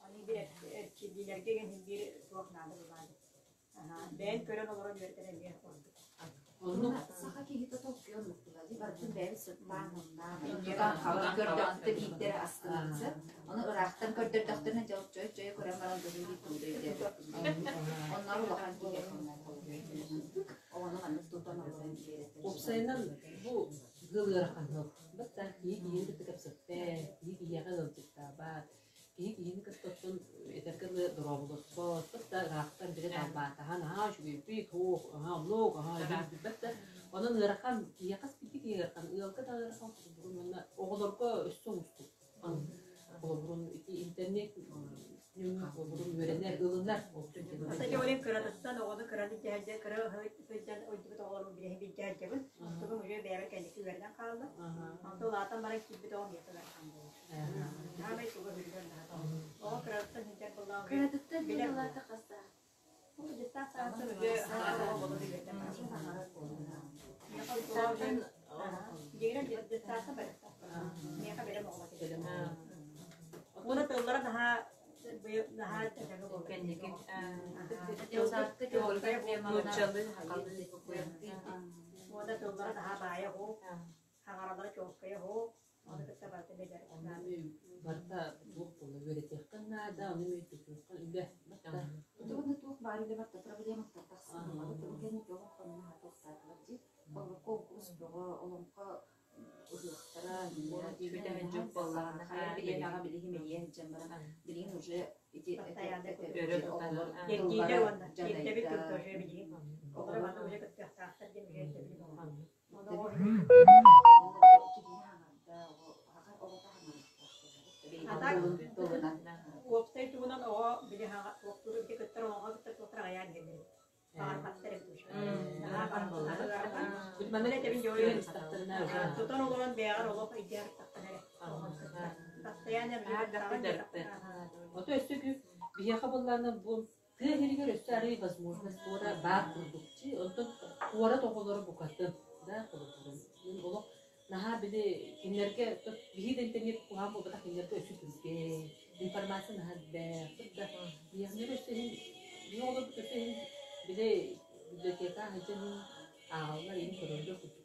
Speaker 6: Аны биир эрчиллиилэргэ игин биир туох наада булаады. Бэйэн көрөн олорон үөрэтэр эмиэ ордук.
Speaker 4: Оннук саха киһитэ толкуйа оннук буолар. Барытын бэйэбит сыттаан, муннаан, тутан хабан көрдөхтө биирдэрэ астынарса. Ону ыраахтан көрдөрдөхтөрүнэ дьол чой-чой көрөн баран быһыы тууда өйдөөбөппүн. Онноор улахан киһи оҕону маннык тутан олорон үөрэтэр.
Speaker 1: Уопсайынан бу ыал ыарахан ыал. Батта киһи киһини кытта кэпсэппэт, киһи киһиэхэ ыалдьыттаабат, киһи киһини кытта оттон этэргэ дылы дорооболоспот, да ыраахтан били далбаатаһан аһаа үчүгэйбит, һуох, аһаа оннук, аһаа билбэт да. Онон ыарахан, киһиэхэ спикки киһи ыарахан, ыалга да ыарахан холобурун уонна оҕолорго өссө уустук. Холобурун ити интернет нөҥүө холобурун үөрэнэр, ылынар.
Speaker 6: Кстати, Олег кыратыттан оҕону кыраны дьэһэлдьэ кыра сылдьан ойдубут оҕолорун билиһин билдьээдьэбин. Онтубун уже бэйэбэр кэнники үөрэнэн хаалла. Онтон улаатан баран киирбит оҕом миэхэ ыарахан буолар. Аамай туга үрүгэр наһаа Оҕо кыратыттан сылдьар буоллаҕына
Speaker 2: Кыратыттан
Speaker 6: билэр
Speaker 2: диэн улаата хастаах.
Speaker 6: Дьыттаах саастан уже оҕо боло билэртэн Дьиҥинэн дьыттаахтан барыта. Миэхэ бэлэм оҕолор
Speaker 1: Бэлэм
Speaker 6: Уонна тыллара наһаа наһаа тэтэҥэ буолар.
Speaker 3: Кэнники нууччалыы сахалыы
Speaker 6: Уонна тыллара наһаа баайа оһуох, хаҥаралара чуолкайа оһуох, ону кытта барыта билэр.
Speaker 1: Барыта туох буолла үөрэтиэххин наада, ону үөрэтиэххин үлэ барыта.
Speaker 4: Уонна туох баар үлэ барыта проблематтан тахсар буолла. Бу кэнники олоҥхону наһаа туохтаатылар дии. Холобур, конкурс бөҕө, олоҥхо ыһыахтара,
Speaker 3: Бүтэһин дьыл буоллаҕына
Speaker 4: хайа бириэмэҕэ билигин мэлийэн илдьэн баран, билигин уже ити
Speaker 6: Постоянно
Speaker 3: Өрө тутан.
Speaker 4: оҕолор
Speaker 6: Ирдиилэр
Speaker 4: тыллара
Speaker 6: уонна ирдэбил
Speaker 4: дьадайда.
Speaker 6: кытта уже билигин. Оҕолор манна уже кыттыахтаахтар диэн уже ирдэбил буолла. Ону
Speaker 4: Киһини хаҥарда, оҕото хаҥарыахтаах
Speaker 6: А так
Speaker 4: тылынан.
Speaker 6: уопсай туһунан оҕо били туохтуур ити кыттар оҕоҕо кыттар туохтар аҕыйаан иһэллэр. Баҕарбаттар эбит уже. Наһаа баҕарбаттар.
Speaker 1: Манна
Speaker 6: этэбин
Speaker 1: дьоруойун истэхтэринэ уже
Speaker 6: Тутан олорон бэйэҕэр олох өйдөөр таххан эрэ. Оҕону кытта. Постоянно
Speaker 1: Ото өссө биһиэхэ буоллаҕына бу тыа сиригэр өссө арыый возможность туора баар курдук онтон куорат оҕолоро букатын да холобурун олох наһаа били кинилэргэ биһи да интернет куһаҕан буолбатах кинилэргэ өссө түргэн информация наһаа элбэх да биһиэхэ өссө иһин биһи оҕолорбут өссө иһин били библиотека сылдьан ааҕаллар иһин көрөллөр курдук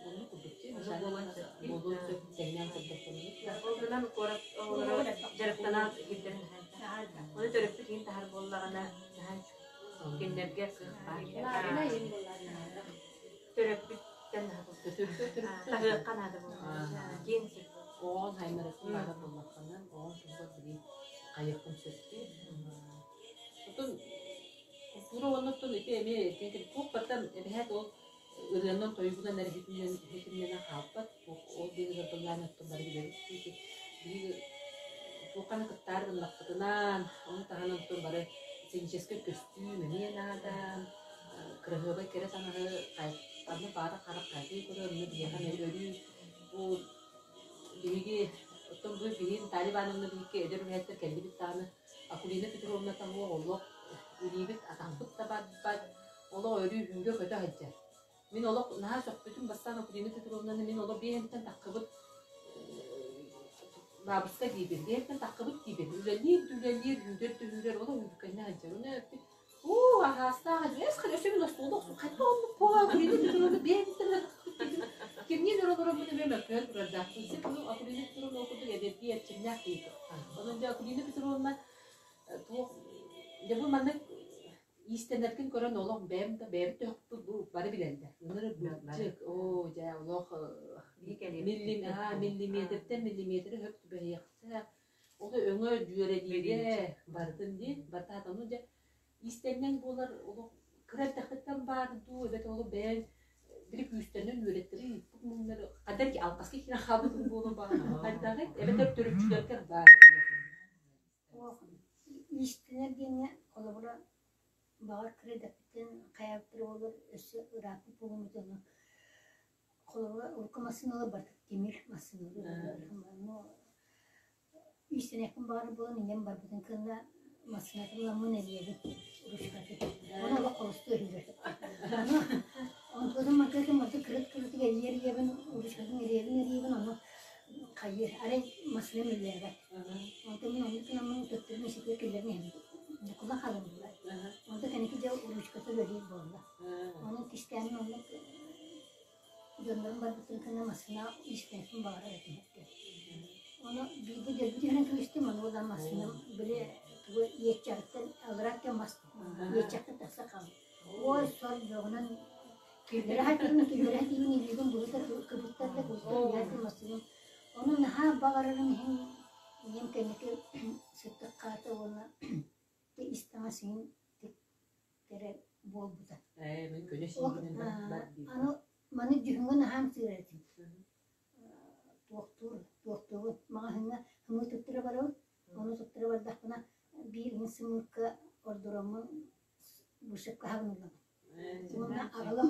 Speaker 1: оннук курдук буолуон сөп тэҥнээн көрдөххүнэ
Speaker 3: Ол гынан куорат оҕолоро дьарыктанан киирдэрин Ону төрөппүт иһин таһар буоллаҕына наһаа үчүгэй. Кинилэргэ кыах баар. Төрөппүттэн таһыахха наада буоллаҕына. Киэҥ сир.
Speaker 1: Оҕоҕун хаймарыттан баҕар буоллаххына, оҕоҥ туһугар били хайыаххын сөптүү. Оттон культура уонна ити эмиэ туох бартан эбэһээт ол ырыанан тойугунан эрэ иһитиннэнэн хаалбат. Ол диэнигэр былаан оттон бары билэбит биһиги туоххана кыттаар гыннахпытынан, ону таһынан оттон бары сценическэй көстүүм эмиэ наада, кыраһыабай кэрэ таҥаһы ханна баара харах хайгыы көрөр, онно биһиэхэ эмиэ өрүү бу биһиги оттон бу биһиги Наталья Ивановна биһикки эдэр үлэһиттэр кэллибит даҕаны Акулина Петровна таһуох олох илиибит атахпыт да барбат, олох өрүү сүүрэ-көтө сылдьар. Мин олох наһаа сөхпүтүм бастаан Акулина Петровнаны мин олох биэһинтэн таххыбыт баабыска диибин, биэһинтэн таххыбыт диибин. Үлэлиир да үлэлиир, үүрэр да үүрэр, олох үүркэннэ сылдьар. Ону эппит. Уу, аһаастаах эс өссө мин остуолга охсун хайта оннук буолаа Акулина Петровна бэйэтиттэн кимниин өрө олороммун эмиэ мөккүөн турардаахпын. Син ону Акулина Петровна ол курдук эдэрдии эрчимнээх киһи. Онон дьэ Акулина Петровна туох дьэ бу маннык иистэнэргин көрөн олох бэйэм да бэйэбит төһөкпүт бу бары билэллэр. Ынырык бырдьык, оо дьэ олох миллиметртэн миллиметри хөп түбэһиэхтээх. Ол өҥө дьүөрэлиигэ барытын дии, барыта ону дьэ иистэнньэҥ буолар олох кыра эрдэхпиттэн баар дуу, эбэтэр олох бэйэҥ били күүстэринэн үөрэттэрин ыыппыт муҥнары хайдах алҕаска киирэн хаалбытым буолуо баар хайдаҕый? Эбэтэр төрүччүлэргэр баар
Speaker 6: Иистэнэр диэҥҥэ холобура баҕар кыра эрдэхпиттэн хайаабыттара буоллар өссө ырааппыт буолуом этэ ону холобура урукку массыыналар барыта тимир массыыналар но иистэниэхпин баҕарар буолан ийэм барбытын кэннэ массыынатын ыламмын эрийэбин ручкатын ону олох холостуой иһиллэр ону онтукатын маркатын барыта кырыт-кырытык эрийэ эрийэбин ручкатын эрийэбин эрийэбин ону хайыыр арай массыынам үлэлээбэт Онтон мин оннук гынаммын төттөрү миэстэтигэр киллэрэн иһэбин. Ньукула хаалан буолар. Онтон кэнники дьэ ручката үлэлиир буолла. Онон кистээммин оннук дьоннорум барбыттарын кэннэ массыына иистэнэхпин баҕарар этим. Ону биирдэ дьөлбүт түһэрэн кэбистим, ону буолан массыынам били тугу иэччэҕиттэн аллараа мас иэччэхтэн тахса хаалбыт. Ой, сор бөҕөнөн киллэрэ сатыыбын, киллэрэ сатыыбын, илиибин быһыта кыбыттар да кыбыттар массыынам Ону наһаа баҕарарым иһин ийэм кэнники сыттык хаата уонна ис таҥас иһин тиктэрэ буолбута.
Speaker 1: Ээ, мин көнө сиигинэн бар диир.
Speaker 6: Аны маны дьүһүҥҥэ наһаа ымсыырар этим. Туохтуур, туохтуубун. Маҕаһыыҥҥа ымыы туттара барабын. Ону туттара бардахпына биир иһин сымыыкка ордороммун вышивка хаҕыныылабын. Уонна аҕалам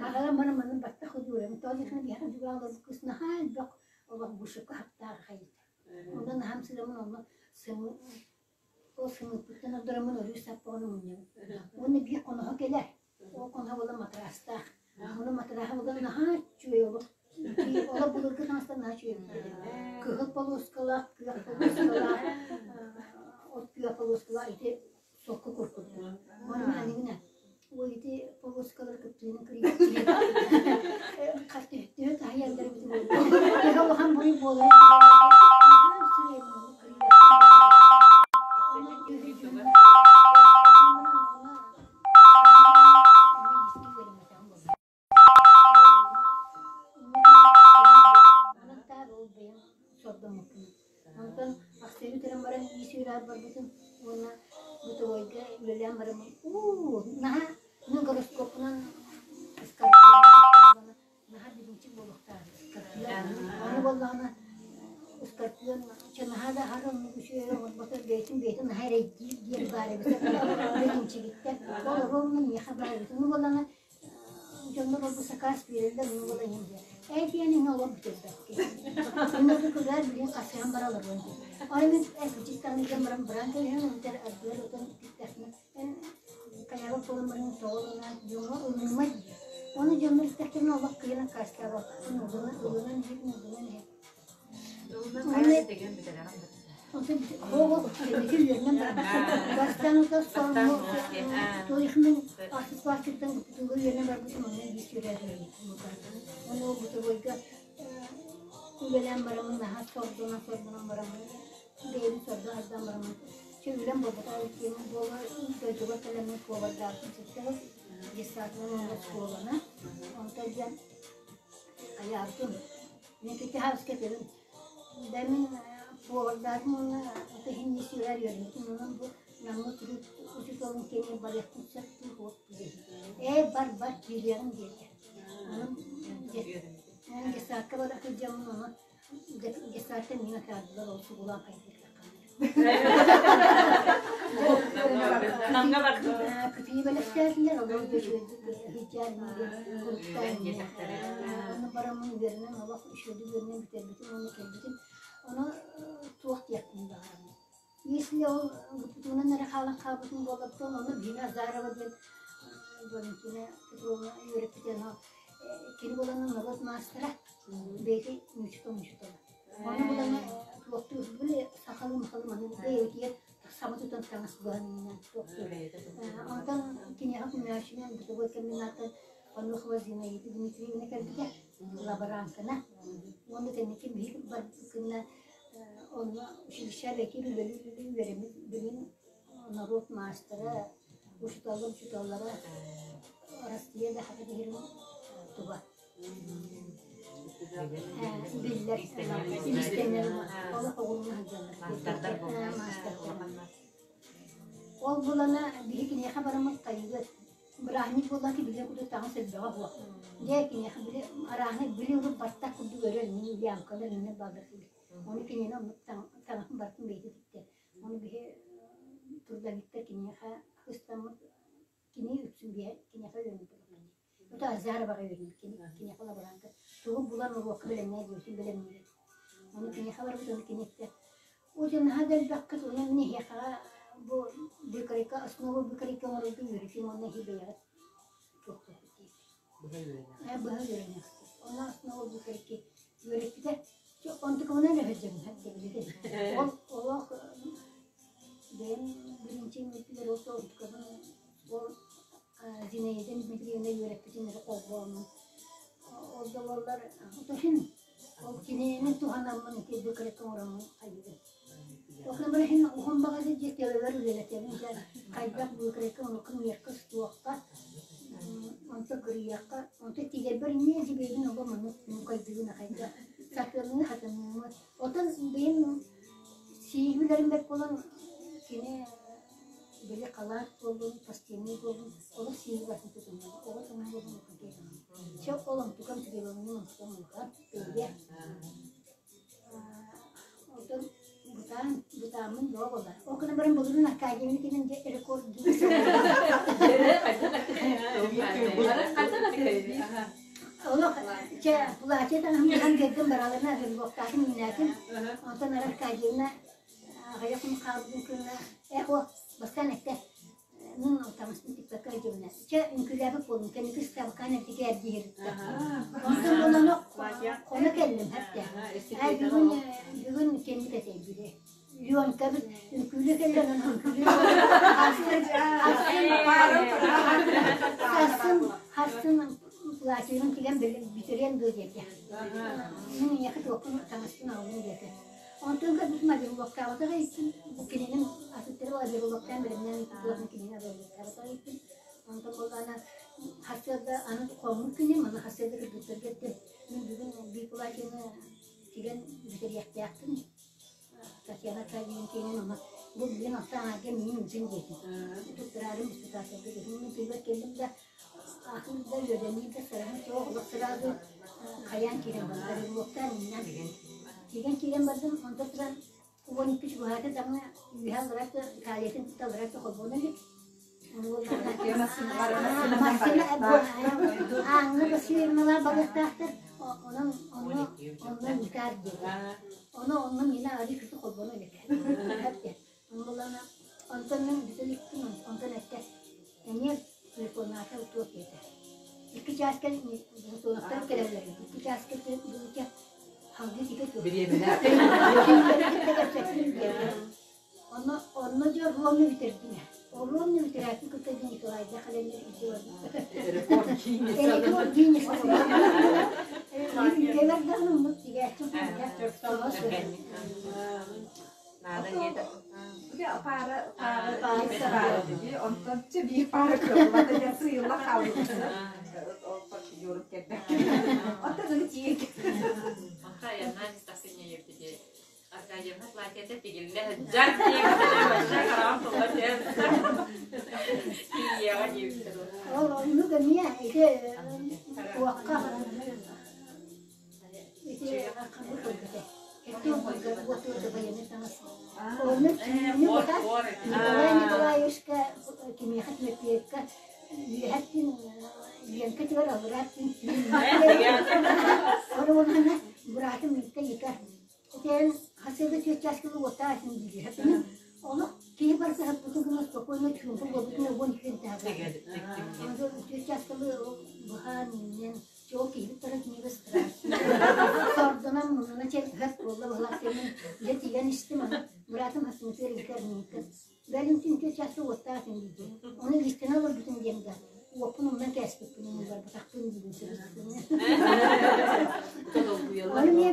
Speaker 6: аҕалам баран манна баттах удуурабын. Тоҕо диэххинэ биһиэхэ дьулаан олорбут кыыс наһаа элбэх олох вышивка хаптаах хайыта. Онно наһаа ымсыыраммын онно сымы ол сымыыппыттан ордороммун өрүү саппаҕын мунньабын. Уонна биир хоноһо кэлэр. Ол хоноһо буолан матраастаах. Ону матрааһа буолан наһаа үчүгэй олох олох былыргы таҥастар наһаа үчүгэй Кыһыл полоскалаах, күөх полоскалаах, от күөх полоскалаах ити сокку курдук. Онно анигина ол ити полоскалар кыптыыны кырыйбыт хас төһө таһыйаллар эбит төһө улахан буруй буолар Онтон ахсынньы бүтэрэн баран иис үөрэҕэр барбытым уонна бытовойга үлэлээн бараммын уу наһаа мин гороскоппунан скорпион наһаа билинчик буолуохтаах скорпион ону буоллаҕына скорпион чэ наһаа да аһара оннук үчүгэй оҥорботор бэйэтин бэйэтин наһаа эрэйдиир диэн баар эбит билинчигиттэн ол ровно миэхэ баар эбит ону буоллаҕына Дьоннор ол-бу сакаас биэрэллэр, онно буолан иһин диэн. Ээ диэн иһин олох бүтэрбэккэ. Онно кылыар билин хасыһан бара олоруон диэн. Аны мин эргичиттэн диэн баран баран кэлиһэн онтер ардыар отон иттахна эн хайаабыт буолан баран тоҕо ылына дьоҥҥо ылыныма диир. Оны дьоннор истэхтэринэ олох кыйан аккаастаабаппын ылынан ылынан иһэбин ылынан иһэбин. Үлэлээн бараммын наһаа сордонон сордонон бараммын бэйэбин сордо ардан бараммын чэ үлэм буолбатах эбит буола дойдуга кэлэммин повардаабытым сыттаҕым детсадынан уонна оскуоланы онтон диэн хайаабытым Мин кытаһаска этэбин, да мин повардаатым уонна ата иһин сүрэр үөрэммитим онон бу Намҥа труд учууталын кэмигэр барыахпын сөп дуу суох дуу диэн. Ээ бар бар киириэҕим диэтэ. Онон детсадка бара сылдьаммын ону детсадтан миҥэ атаардылар ол сугулаан хайдыахтаххына.
Speaker 3: Намҥа бардым.
Speaker 6: Кытыы бэлэхтээтилэр, олор үчүгэйдик сылдьан Ону бараммын үөрэнэн олох үчүгэйдик үөрэнэн бүтэрбитим уонна кэлбитим. Ону туох диэхпин баҕарабын. Если ол гыппытынан эрэ хаалан хаалбытым буоллар, ону Дина Азарова диэн Валентина Петровна үөрэппитэ, ону кини буолан норуот маастара, бэйэтэ муучутал муучутала. Ону булан туохтуу били сахалыы махалы маны бэйэбитигэр
Speaker 7: саба тутан таҥас быһанынан туохтуур. Онтон киниэхэ көмөлөөччүнэн бытовой комбинаттан Панухова Зинаида Дмитриевна кэлбитэ, лаборанткана. Уонна кэнники биһиги барбыккына онно училище бэкир үлэлии үөрэммит билин норуот маастара, учууталлар учууталлара Россия да хата биһирин туга биллэр иистэнэр олох оҕуруна сылдьаллар маастардар. Ол булана биһи киниэхэ бараммыт хайыгыт бырааһынньык буоллаки били курдук таҥас элбэҕэ суох. Дьэ киниэхэ били арааһынай били урут баттах курдук өрөр мин лямкалар иннэ бааллар Ону кинини оннук таҥаһын барытын бэйэтэ тиктэ. Ону биһи трудовиктар киниэхэ ыстаммыт кини үксүн биһи киниэхэ үөрэммит буоллахпыт дии. Ото Азароваҕа үөрэммит кини киниэхэ лаборанка тугу булан уруокка бэлэмнээ диэбитин бэлэмниир. Ону киниэхэ барбыт, ону кини эттэ. Очень наһаа да элбэххит, уонна мин эһиэхэҕэ бу выкройка, основа выкройка оҥорорго үөрэтиим уонна эһи бэйэҕит туохтуоххут диэбит.
Speaker 1: Быһа үөрэнэҕит.
Speaker 7: Ээ, быһа үөрэнэхпит. Онно основа выкройки үөрэппитэ. Онтукабынан өһүрдьэбин билигин. Ол олох бэйэм биринчи үөрпүлэр ол онтукабын ол Зинаида Дмитриевна үөрэппитин эрэ холбооммун. Ол да буоллар утахин ол кинини туһанаммын ити быкырыкка оҥороммун хайыыбын. Ол иһин уһун баҕайы дьиэ төбөбөр үлэлэтэбин дьэ хайдах быкырыкка оннукка миэххэ устуохха онто кырыйыахха онто тигэрбэр эмиэ дьибиэбин оҕо маннык муҥкайдыгын ахайда сатыаммын хатаныыммын отон бэйэм сиигилэрим бэрт буолан кини били халаат буоллун постельный буоллун олус сииги барытын тутуннум оҕо таҥаһа буоллун улахан киһи чэ ол онтукам требование онтукам улахан бэйэ Онтон бытаан, бытааммын бөҕө буолла. Ол гынан баран былырыын Аркадьевна кэлэн дьэ рекорд Олох чэ платье таҥаһым булан биэрдим бараларына вербовкаатын иҥнээтим. Онтон Аркадьевна аҕыйах күн хаалбытын кынна эхо бастаан эттэ Мин таҥаспын тикпэккэ сылдьыбына. Чэ, үҥкүүлээбит буоллум. Кэнники ыстаабыккаан эрдигэ эрдиһиртэ. Онтон булан хоно кэллим хэттэ. Ай бүгүн бүгүн кэнник этэй били. Ленкабыт үҥкүүлүү кэллэ онон үҥкүүлүү. Сарсын сарсын платьебын тигэн бүтэриэн дуо диэтэ. Мин эйиэхэ туохпун таҥаспын аҕалым диэтэ. Онтон көрбүтүм абируллуохтаабатах эбиппин. Бу кининин атыттары абируллуохтаан бэлэмнээн ыыппыт кинини абируллуохтаабатах эбиппин. Онтон буоллаҕына сарсыарда аны хоҥмут күнүм, аны сарсыарда кыргыттарга эттим. Мин бүгүн биир платьены тигэн бүтэриэхтээхпин. Татьяна Аркадьевна киэнин ону бу билигин алта аҥаарга миин илдьин диэтим. Туттараарым испытательга диэтим. Мин тыыбар кэллим да ахын да үөдэниир да сараһым суох олох сразу хайаан киирэн бардым. Абируллуохтаан иннинэн Тиийэн киирэн бардым, онтон туран 12 чугаһаата даҕаны үөһэ аллараа талиятын кытта аллараа холбоно илик. Массыына ааҥҥа бассейналаах барыахтаахтар, онон онно онно ыытаар диэтэ. Ону онно миэнэ арыы кытта холбоно илик. Онно онтон мин бүтэ иликпин, онтон эттэ эмиэ телефоннаата туох диэтэ. Икки чааска Платоновтар кэлэллэр. Икки чааска дылыча халгыы тигэ тур.
Speaker 1: Бириэмэлээх.
Speaker 7: Онно онно дьэ ровно бүтэрдим. Ровно бүтэрээппин кытта дьэ Николайга кэлэннэр илдьэ барбыттар.
Speaker 1: Рекорд Гиннесс.
Speaker 7: Рекорд Гиннесс. Кэлэр даҕаны оннук тигээччи
Speaker 3: Наада диэтэ.
Speaker 4: Паара паара паара онтон чэ биир паара кыаллыбата диэн сыыйылла хаалбыт. Ол процедуру кэлбэккэ. Оттон аны тиийэн
Speaker 3: Онто айаннаан истэхпинэ еппити Аркадьевна платьета тигиллэ сылдьар диэбиттэрэ вообще хараҕым тула түһэн тиийиэҕэ диэбиттэр.
Speaker 7: Ол оннук эмиэ ити туохха ити ханнык көрбүтэ. Онно түүнү быһа Николай Николаевичка кимиэхэ Тимофеевка үөһэттин Ленка тигэр алларааттын түүн Оруонана быраатым Микка Ника Итэн хасыга түөрт чааскылы уоттаах этин диир. Олох киһи барыта хаппытын гына спокойно чуумпу буолбутун уон күн таһа. Түөрт чааскылы быһаан иннин Чоо киһибит баран кинигэ страшно. Сордонон муннуна чэ ыһат буолла быһылаах кэмин дьэ тигэн истим аны быраатым хасымытыгар ыытар миикин.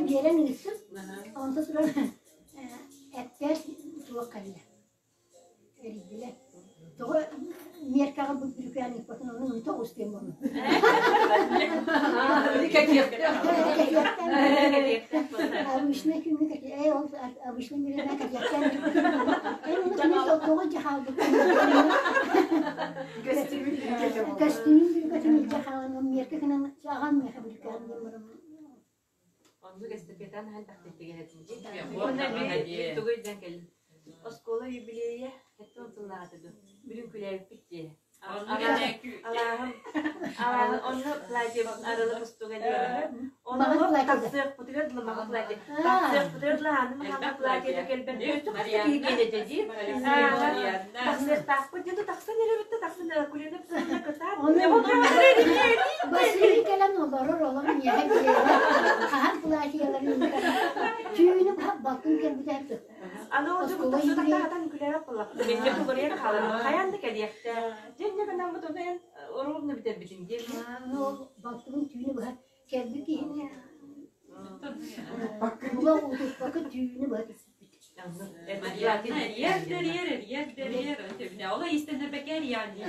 Speaker 7: биэрэн ыыттым. Онто туран эппэр туох кэллэ. Эрийдилэр. Тоҕо миэркэҕэ бу бүрүкээн ыыппатын ону ыыта оҕус диэн буолла. Обычный күҥҥэ кэтиэ, ээ ол обычный бириэмэ кэтиэхтээн Эн ону күнү тоҕо илдьэ хаалбыккын Көстүүмүн бүрүкэтин илдьэ хаалан миэркэ гынан аҕам миэхэ бүрүкээн диэн баран
Speaker 1: Оннук эстафетаны элбэхтик тигэрэтин. Уонна биир тугу өйдөөн кэллим. Оскуола юбилейа 70 сыллааҕыта дуо? Бүгүн күлээбиппит дии. Алааһым, алааһым, онно платье арылы кустуга диэн. Онно тахсыахпытыгар дылы маҕа платье. Тахсыахпытыгар дылы ааны маҕа платье кэлбэт. Киһи киэнэ дии. Тахсыахтаахпыт дии тахсан эрэбит да тахсан Кулина Петровна кытаат.
Speaker 7: Василий кэлэн олорор олор миэхэ биэрэр. Хаһан платьеларын түүнү балтын кэлбитэ
Speaker 1: Аны ол дьон тахсытахтаатан күлээбэт буоллахпыт. Мин тугуруйан хаалан хайаан да кэлиэхтэ. Дьэ инньэ гынаммыт ону эн ровно бүтэрбитин диэн.
Speaker 7: Аны ол балтыбын түүнү быһа кэлбит киһини була утуппакка түүнү быһа түспүт.
Speaker 3: Эрийэр дэрийэр, эрийэр дэрийэр, ола иистэнэрбэкэ эрийэҕин дии.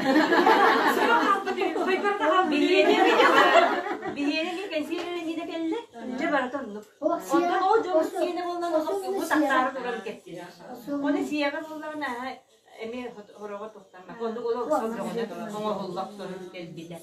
Speaker 1: Биһиэнэ мин кэнсиэрин иннинэ кэллэ. Дьэ барыта оннук. Онтон ол дьон сиэнэ буоллан бу тахсаары туран кэпсиир. Ону сиэҕэ буоллаҕына эмиэ хороҕо тохтаммат. Оннук ол охсон бөҕөнө оҥоһулла охсорун кэлбитэ.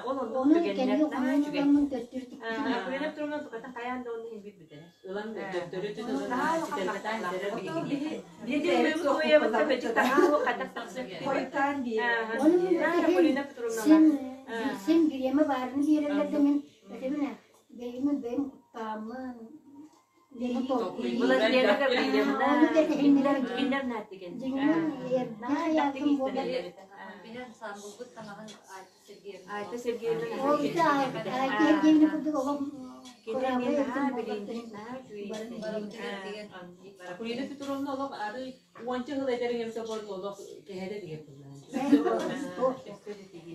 Speaker 1: Ол оннук
Speaker 7: Ону
Speaker 1: түгэннэр
Speaker 7: кэлии
Speaker 1: наһаа
Speaker 7: хомуйан
Speaker 1: үчүгэй.
Speaker 7: ыламмын төттөрү тикпитим.
Speaker 1: Акулина Петровна туката хайаан да онно иһин бүтэрэ.
Speaker 3: Ылан төттөрү
Speaker 1: Наһаа
Speaker 3: ылан
Speaker 1: улахан
Speaker 3: ситэрбэтаан
Speaker 1: махталлаах.
Speaker 3: ситэрэр
Speaker 1: Оттон
Speaker 3: биһиги.
Speaker 1: биһи биһиги бөчүк таһаа хайдах тахсыах
Speaker 4: Хойутаан биэрэр.
Speaker 7: Ону мин
Speaker 1: Акулина
Speaker 7: син
Speaker 1: Петровна
Speaker 7: син бириэмэ баарыны биэрэллэр да мин этибин ээ бэйэм бэйэм куттааммын
Speaker 1: Владимира Гаврильевна
Speaker 7: Ону кэтэһиннэрэр
Speaker 1: кинилэр нааттыгын.
Speaker 7: дьиҥинэн эрдэ хайаатын буолар
Speaker 4: Билэн саамбылбыт таҥаһын Айта Сергеевна.
Speaker 1: Айта Сергеевна
Speaker 7: ол ити Айта Сергеевна курдук олох
Speaker 1: Кинилэр
Speaker 7: кураабай
Speaker 1: наһаа
Speaker 7: этим буолар
Speaker 1: билиинчик, наһаа үчүгэй
Speaker 3: Акулина Петровна олох ары уонча сыл эдэр эмсэ буолла олох кэһэрэ деген тыллаан.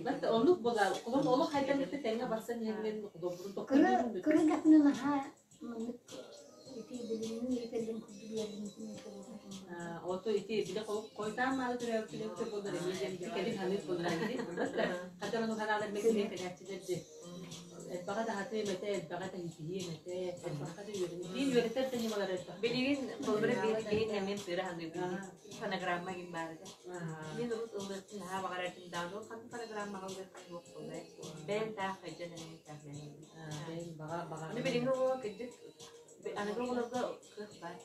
Speaker 3: Бат оннук була кулун олох хайдан тэҥҥэ барсан иһэн холобурун
Speaker 7: Кыра кыра гатына наһаа маннык ити билимин үөрэтэллин курдук үөрэммитим
Speaker 3: Ото ити биле койтаан маалы төрөөбүт боллар эмиэ диэн кэлин ханыыр боллар ити. Хатар ону ханаалар меккелен кэлээччилэр ди. Элбэҕэ да хатыым этэ, элбэҕэ да хитиһиэм этэ, элбэххэ да үөрэним. Биир үөрэтэр да ньымалар элбэх.
Speaker 1: Билигин холобура биир киһи эмиэ тыыра ханыыбын. Фонограмма гин баар этэ. Мин урут ыллыахпын наһаа баҕарар этим даҕаны ол ханнык фонограммаҕа ыллыахпын суох буолла. Бэйэм таах хайдьан эрэн таах мэнэйбин.
Speaker 3: Бэйэм баҕа баҕа.
Speaker 1: Аны билиҥҥи оҕо кырдьык аныгы оҕолорго кыах баар.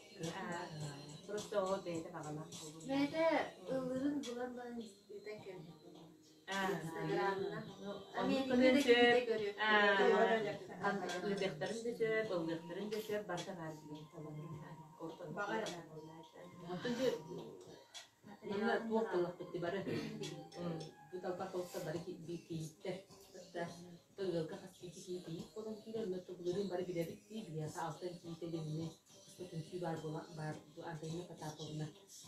Speaker 1: Просто оҕо бэйэтэ баҕалаах буолуо.
Speaker 2: Бэйэтэ ыллыырын булан баран ыытан кэбиһэр. Инстаграмна.
Speaker 1: Оннук сөп, ыытыахтарын да сөп, ыллыахтарын да сөп, барыта баар билигин.
Speaker 3: Онтон дьэ манна туох буоллахпыт бары бу талба толта бары кийииттэр. Ыалга хас киһи киһи кийиит буолан киирэр, онно былырыын бары билэбит дии, биһиэхэ алтан кийиитэ диэн туспа түмсүү баар буола баар бу Антонина Потаповна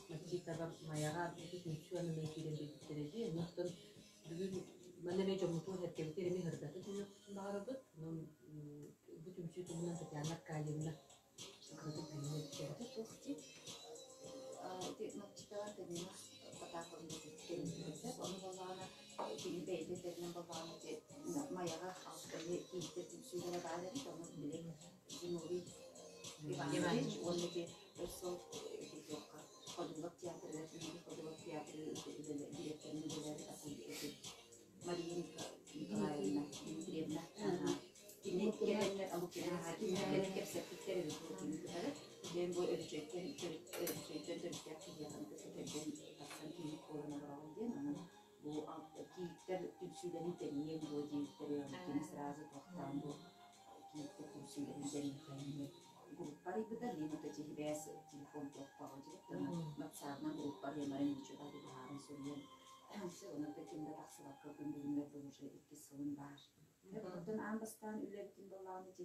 Speaker 3: Мачитова Майаҕа ити түмсүү аннынан киирэн биэрбиттэрэ дии. Оннуттан бүгүн манна эмиэ дьоммутун эркэбитигэр эмиэ сырдата түһүөхпүтүн баҕарабыт. Онон бу түмсүү туһунан Татьяна Аркадьевна кыратык билиһиннэрбитэ.
Speaker 5: Туох дии ити Мачитова Антонина Потаповна кэлин ону буоллаҕына кини бэйэтэ этэринэн буоллаҕына ити Майаҕа алтаны кийииттэр түмсүүлэрэ баар эбит ону били Зиновий Иванович уонна ити өр сыл ити туохха Ходулов театрыгар биһиги Ходулов театры дириэктэрин үлэлээбит ити Мария Николаевна Дмитриевна кини кэлэннэр кэлэн кэпсэппиттэр эбит бу кини кытары диэн бу Өрүчөйтөн Өрүчөйтөн төрүттээх киһиэхэ кытта кэргэн тахсан кийиит буолан олороҕун диэн онон бу кийииттэр түмсүүлэрин тэрийиэҥ дуо диэбиттэр кини сразу туохтаан бу кийииттэр түмсүүлэрин тэрийиэххэ группа арыйбыта мин ото сибээс телефон туохтааҕа ватсабынан группа арыйамарын ничего быһааран суруйан онон ким да тахсыбакка күн бүгүнүгэр дылы уже иккис сылын баар. Оттон аан бастаан үлэбитин буоллаҕына ити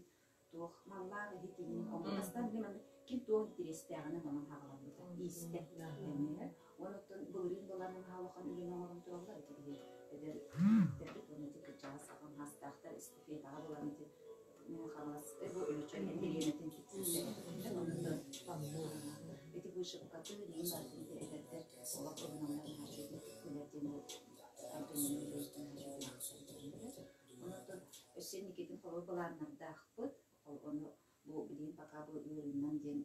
Speaker 5: туох маллаах иһитинин хомуйбастан били маннык ким туох интэриэстээҕинэн онон хаҕаламмыта иистэ эмиэ уонна оттон былырыын былаанын улахан үлэни оҥорон тураллар ити биһи эдэр тэрбит уонна ити кырдьаҕас аҕам саастаахтар эстафетаҕа булан ити Мэҥэ Хаҥалас бу Өлөчөн дэриэбинэтин вышивкатын иин барытын эдэрдэр олох ылыналлар наһаа үчүгэйдик туттулар диэн бу Антонина бэйэтин наһаа үчүгэйдик Онон өссө инникитин холобур былааннардаахпыт. Ону бу билигин пока бу ыарыынан диэн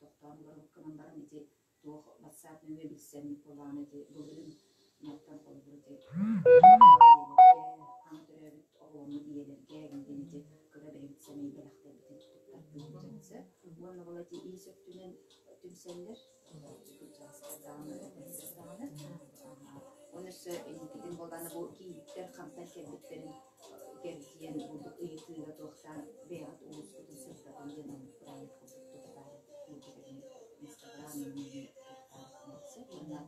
Speaker 5: тохтоон олоробут гынан баран ити туох WhatsApp нөҥүө билсэммит буоллаҕына ити былырыын мантан холобур ити хаҥа төрөөбүт оҕоломмут ийэлэргэ диэн ити кыра бэйэбит сэмэй бэлэхтэрбитин туттарбыт сөп. Уонна ол ити иис өттүнэн түмсэллэр кырдьаҕастар даҕаны эдэрдэр даҕаны. Уонна өссө инникитин буоллаҕына бу кийииттэр хантан кэлбиттэрин кэрдиэн бурдук ыйытыыга туохтаан бэйэҕит улуускутун сырдатан диэн оннук проект курдук туохтаан Инстаграм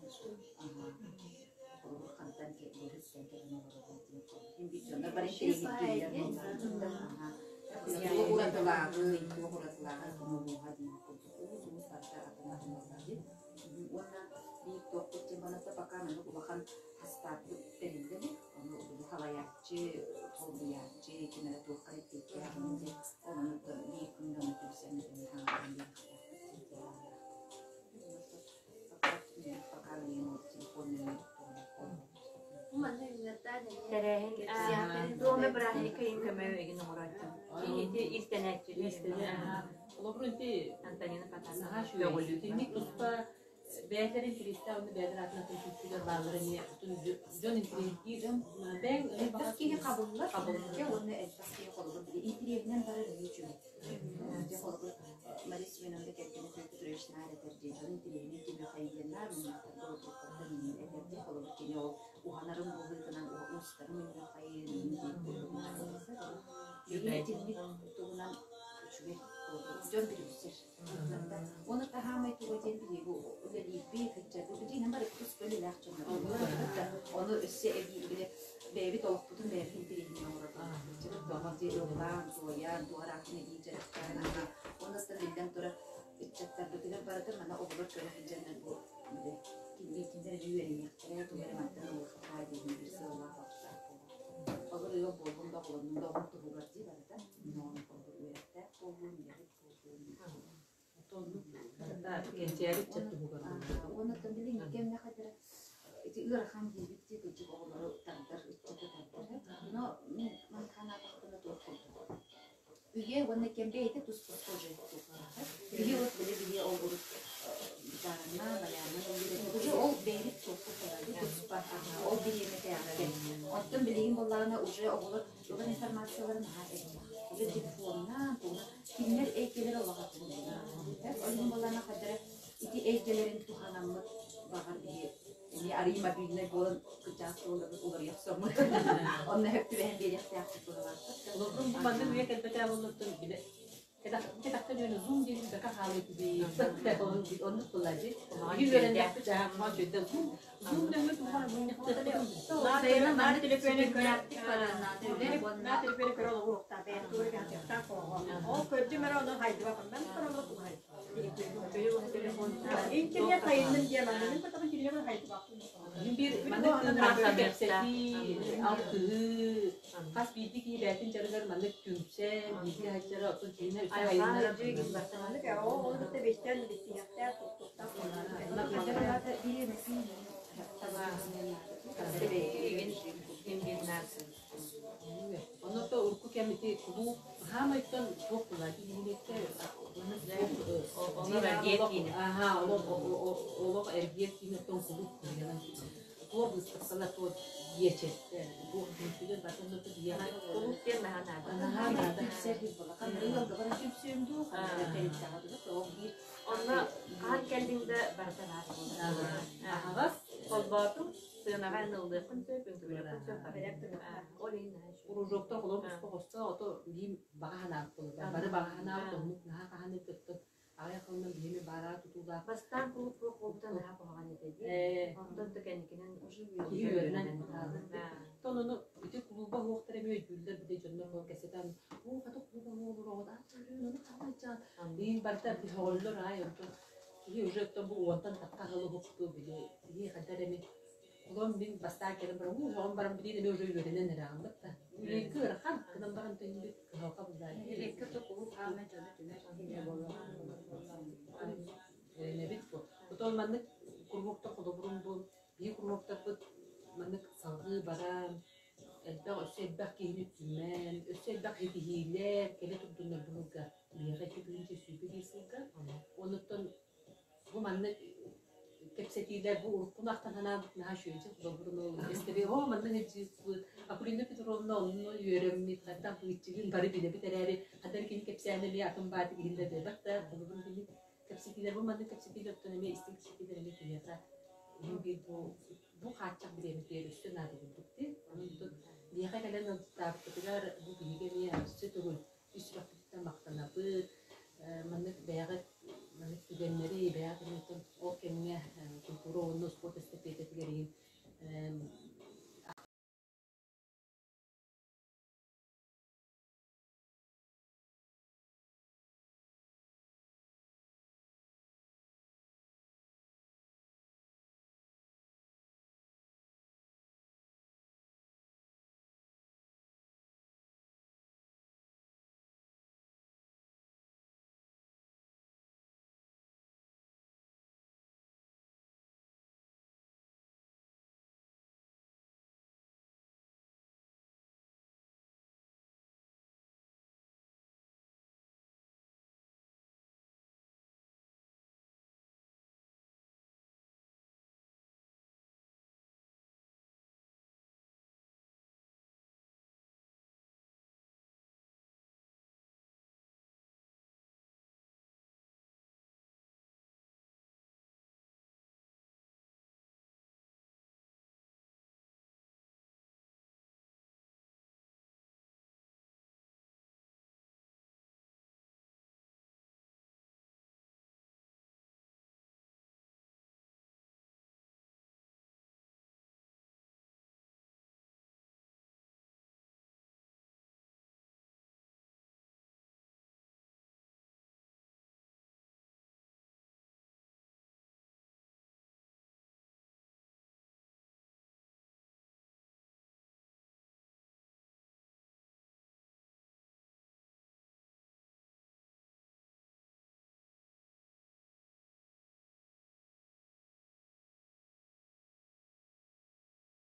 Speaker 5: туохтаан уонна холобур хантан быһыттан кэлэн олороллор диэн биир дьоннор бары интэриэһиргииллэр буоллаҕына туох уратылааҕый туох уратылааҕый ким улууһа диэн курдук улуус улуус барыта атын атын буоллаҕа дии уонна биир туохпут диэн баната пока маннык улахан хастааппыт тэриллэ илик ону били халайааччы солбуйааччы ким эрэ туохха эрэ эппиэттээх иҥин диэн ол онуттан биир күн дьоно түмсэн эмиэ хаҥатан биэриэхтээхпит диэн пока билигин ол телефон нөҥүө
Speaker 2: Манна үүннэртээн эмиэ
Speaker 3: Тэрээһин туома бырааһынньыкка иһин көмө игин оҥорооччу. Ити иистэнээччилэр.
Speaker 1: Иистэнэ. Холобур ити
Speaker 3: Антонина Потапова.
Speaker 1: наһаа үчүгэй. Итинник туспа бэйэлэрин интэриэстээх уонна бэйэлэр аатын атын түмсүүлэр бааллара эмиэ дьон интэриэһиргиир дьон бэйэҥ
Speaker 5: Элбэх киһи хабыллар уонна элбэх киһи холобур били интэриэһинэн барар эмиэ үчүгэй. Дьэ холобур Мария Семеновна кэргэнэ Петр Петрович наар этэр дии дьон интэриэһинэн кимиэхэ наар мунньахтарга отуохтарга минньин этэр дии холобур кини ол уһанарын быһыытынан уустарын мунньахайын диэн курдук Биһиги итинник туһунан үчүгэй дьон билсэр. Уонна таһаамай туга диэн биһиги үлэлиирбит, ыччаппыт дьиҥинэн бары туспа үлэлээх дьоннор. Ону өссө эбии били бэйэбит олохпутун бэйэбит интэриэһинэй оҥорорбут. Ыччабыт дьиэ ыллаан, туойан, туораахтан эбии дьарыктаан, уонна биллэн турар ыччаттарбытыгар барыта маны оҕолор көрө сылдьаннар бу били кинилэр эрэ үөрэниэхтэрэ, тугу эрэ мантан ылыахтара диэн биир сыаллаах соруктаах буолар. Холобур ыал буоллун да оҕолоннун да оҕом туһугар дии барыта. Оҕом холобур үөрэхтээх буоллун, үлэһит буоллун.
Speaker 1: Кэнчээри ыччат туһугар
Speaker 5: Уонна оттон билиҥҥи кэмҥэ хадара ити ыарахан диэбит дии кырдьык оҕолору тардар, ыччаты тардар. Но мин санаатахпына туох курдук. Үйэ уонна кэм бэйэтэ туспа тоже туохтаах. Биһи вот били биһи ол урут гитаранан, баянынан ыллыыр уже ол бэйэбит туохпут туспа ол бириэмэтээҕи кэм. Оттон билигин буоллаҕына уже оҕолор ылар информацияларын наһаа элбэх. Уже телефоннаан, тугунан кинилэр эйгэлэрэ олох атын. Ол иһин буоллаҕына хайдара ити эйгэлэрин туһанаммыт баҕар биһи эмиэ арыый мобильнай буолан кычаас буоларбыт уларыйа охсоммут. Онно сөп түбэһэн биэриэхтээхпит быһыылаахпыт.
Speaker 1: Олордум бу маннык үйэ кэлбэтэ буоллуттан билэ кэтэхтэн үөнэ зум диэн бэкэ хаалыы тибии оннук буолла дии. Биһи үөрэннэхпит аһамма үчүгэй зум зум нөҥүө туһа
Speaker 6: Сайына наар телефону наар телефону көрө олоруохтаах бэйэм тугу эрэ Ол көрдүм эрэ ону хайдыбаппын. Мен олох тугу Интернет сайынным диэн аннын потом телефон хайдыбаппын.
Speaker 1: Биир маннык тыыннаах кэпсэтии, алтыһыы, хас биирдии киһи бэйэтин дьарыгар маннык түмсэн, бииргэ сылдьара, оттон киһини өссө айыннарар.
Speaker 6: Маннык ол ол кытта бэстэн биттиһэхтээх туттуктаах
Speaker 1: Онно урукку кэм ити кулууп хаамайтан туох буолаа киһиниттэ аха олох эргиэр киин оттон кулууп киинэнэн туох быыстапкалар туох биэчэрдэр туох түмсүүлэр батын биэҕэ
Speaker 3: Кулууп диэн наһаа наада.
Speaker 1: Наһаа наада.
Speaker 3: Онно хаһан кэллиҥ да барыта баар буолар.
Speaker 1: Аһаҕас
Speaker 3: Холбоотуҥ, сыанаҕа эн ыллыаххын сөп, үҥкүүлүөххүн сөп. Ол иһин наһаа үчүгэй.
Speaker 1: Кружоктар холобур туспа хосто ото биим баҕа санаабыт буолар. Бары баҕа санаабыт оннук наһаа хаһан ыттыттан аҕыйах сылынан биһими баараа тутуулаах
Speaker 3: Бастаан кулууп суох буолбута наһаа куһаҕан этэ дии. Онтон да кэнникинэн
Speaker 1: уже киһи үөрэнэн Тон ону ити кулууба суохтар эмиэ өйдүүллэр били дьоннор ол кэсэтэн уу хата кулууба буолур оҕо ону хаалайчаан иин барыта сөҕөллөр аай онтон киһи уже оттон бу уонтан тахха аһыл уһукту били киһи хайдар эми Холон мин бастаан кэлэн баран уу сөҕөн баран билиин эмиэ уже үөрэнэн эрэҕин да Үлэккэ ыарахан гынан баран төннүбүт кыһалҕа буллаа
Speaker 4: Нэһилиэккэ то кулууп хаамай дьону түмэр киинэ буолуох.
Speaker 1: Эрэнэбит бу. Отон маннык куруһуоктар холобурун бу биһи куруһуоктарбыт маннык салгыы баран, элбэх өссө элбэх киһини түмэн, өссө элбэх ситиһиилэр кэлэ турдуннар быһылга биһиэхэ 2021 сылга. Онуттан бу маннык кэпсэтиилэр бу уруккуну ахтан санаабыт наһаа үчүгэй холобурун ол истэби оо манна сылдьыыппыт Акулина Петровна онно үөрэммит хантан быыччыгын бары билэбит эрээри ханна кини кэпсээнэ эмиэ атын баатык иһиллэр диэбэт да холобурун кини кэпсэтиилэр бу маннык кэпсэтиилэр оттон эмиэ истиҥ кэпсэтиилэр эмиэ киһиэхэ биир бу бу хааччах бириэмэтигэр өссө наада курдук дии. Онон биһиэхэ кэлэн ыалдьыттаабыппытыгар бу биһиги эмиэ өссө төгүл ис сүрэхпититтэн махтанабыт.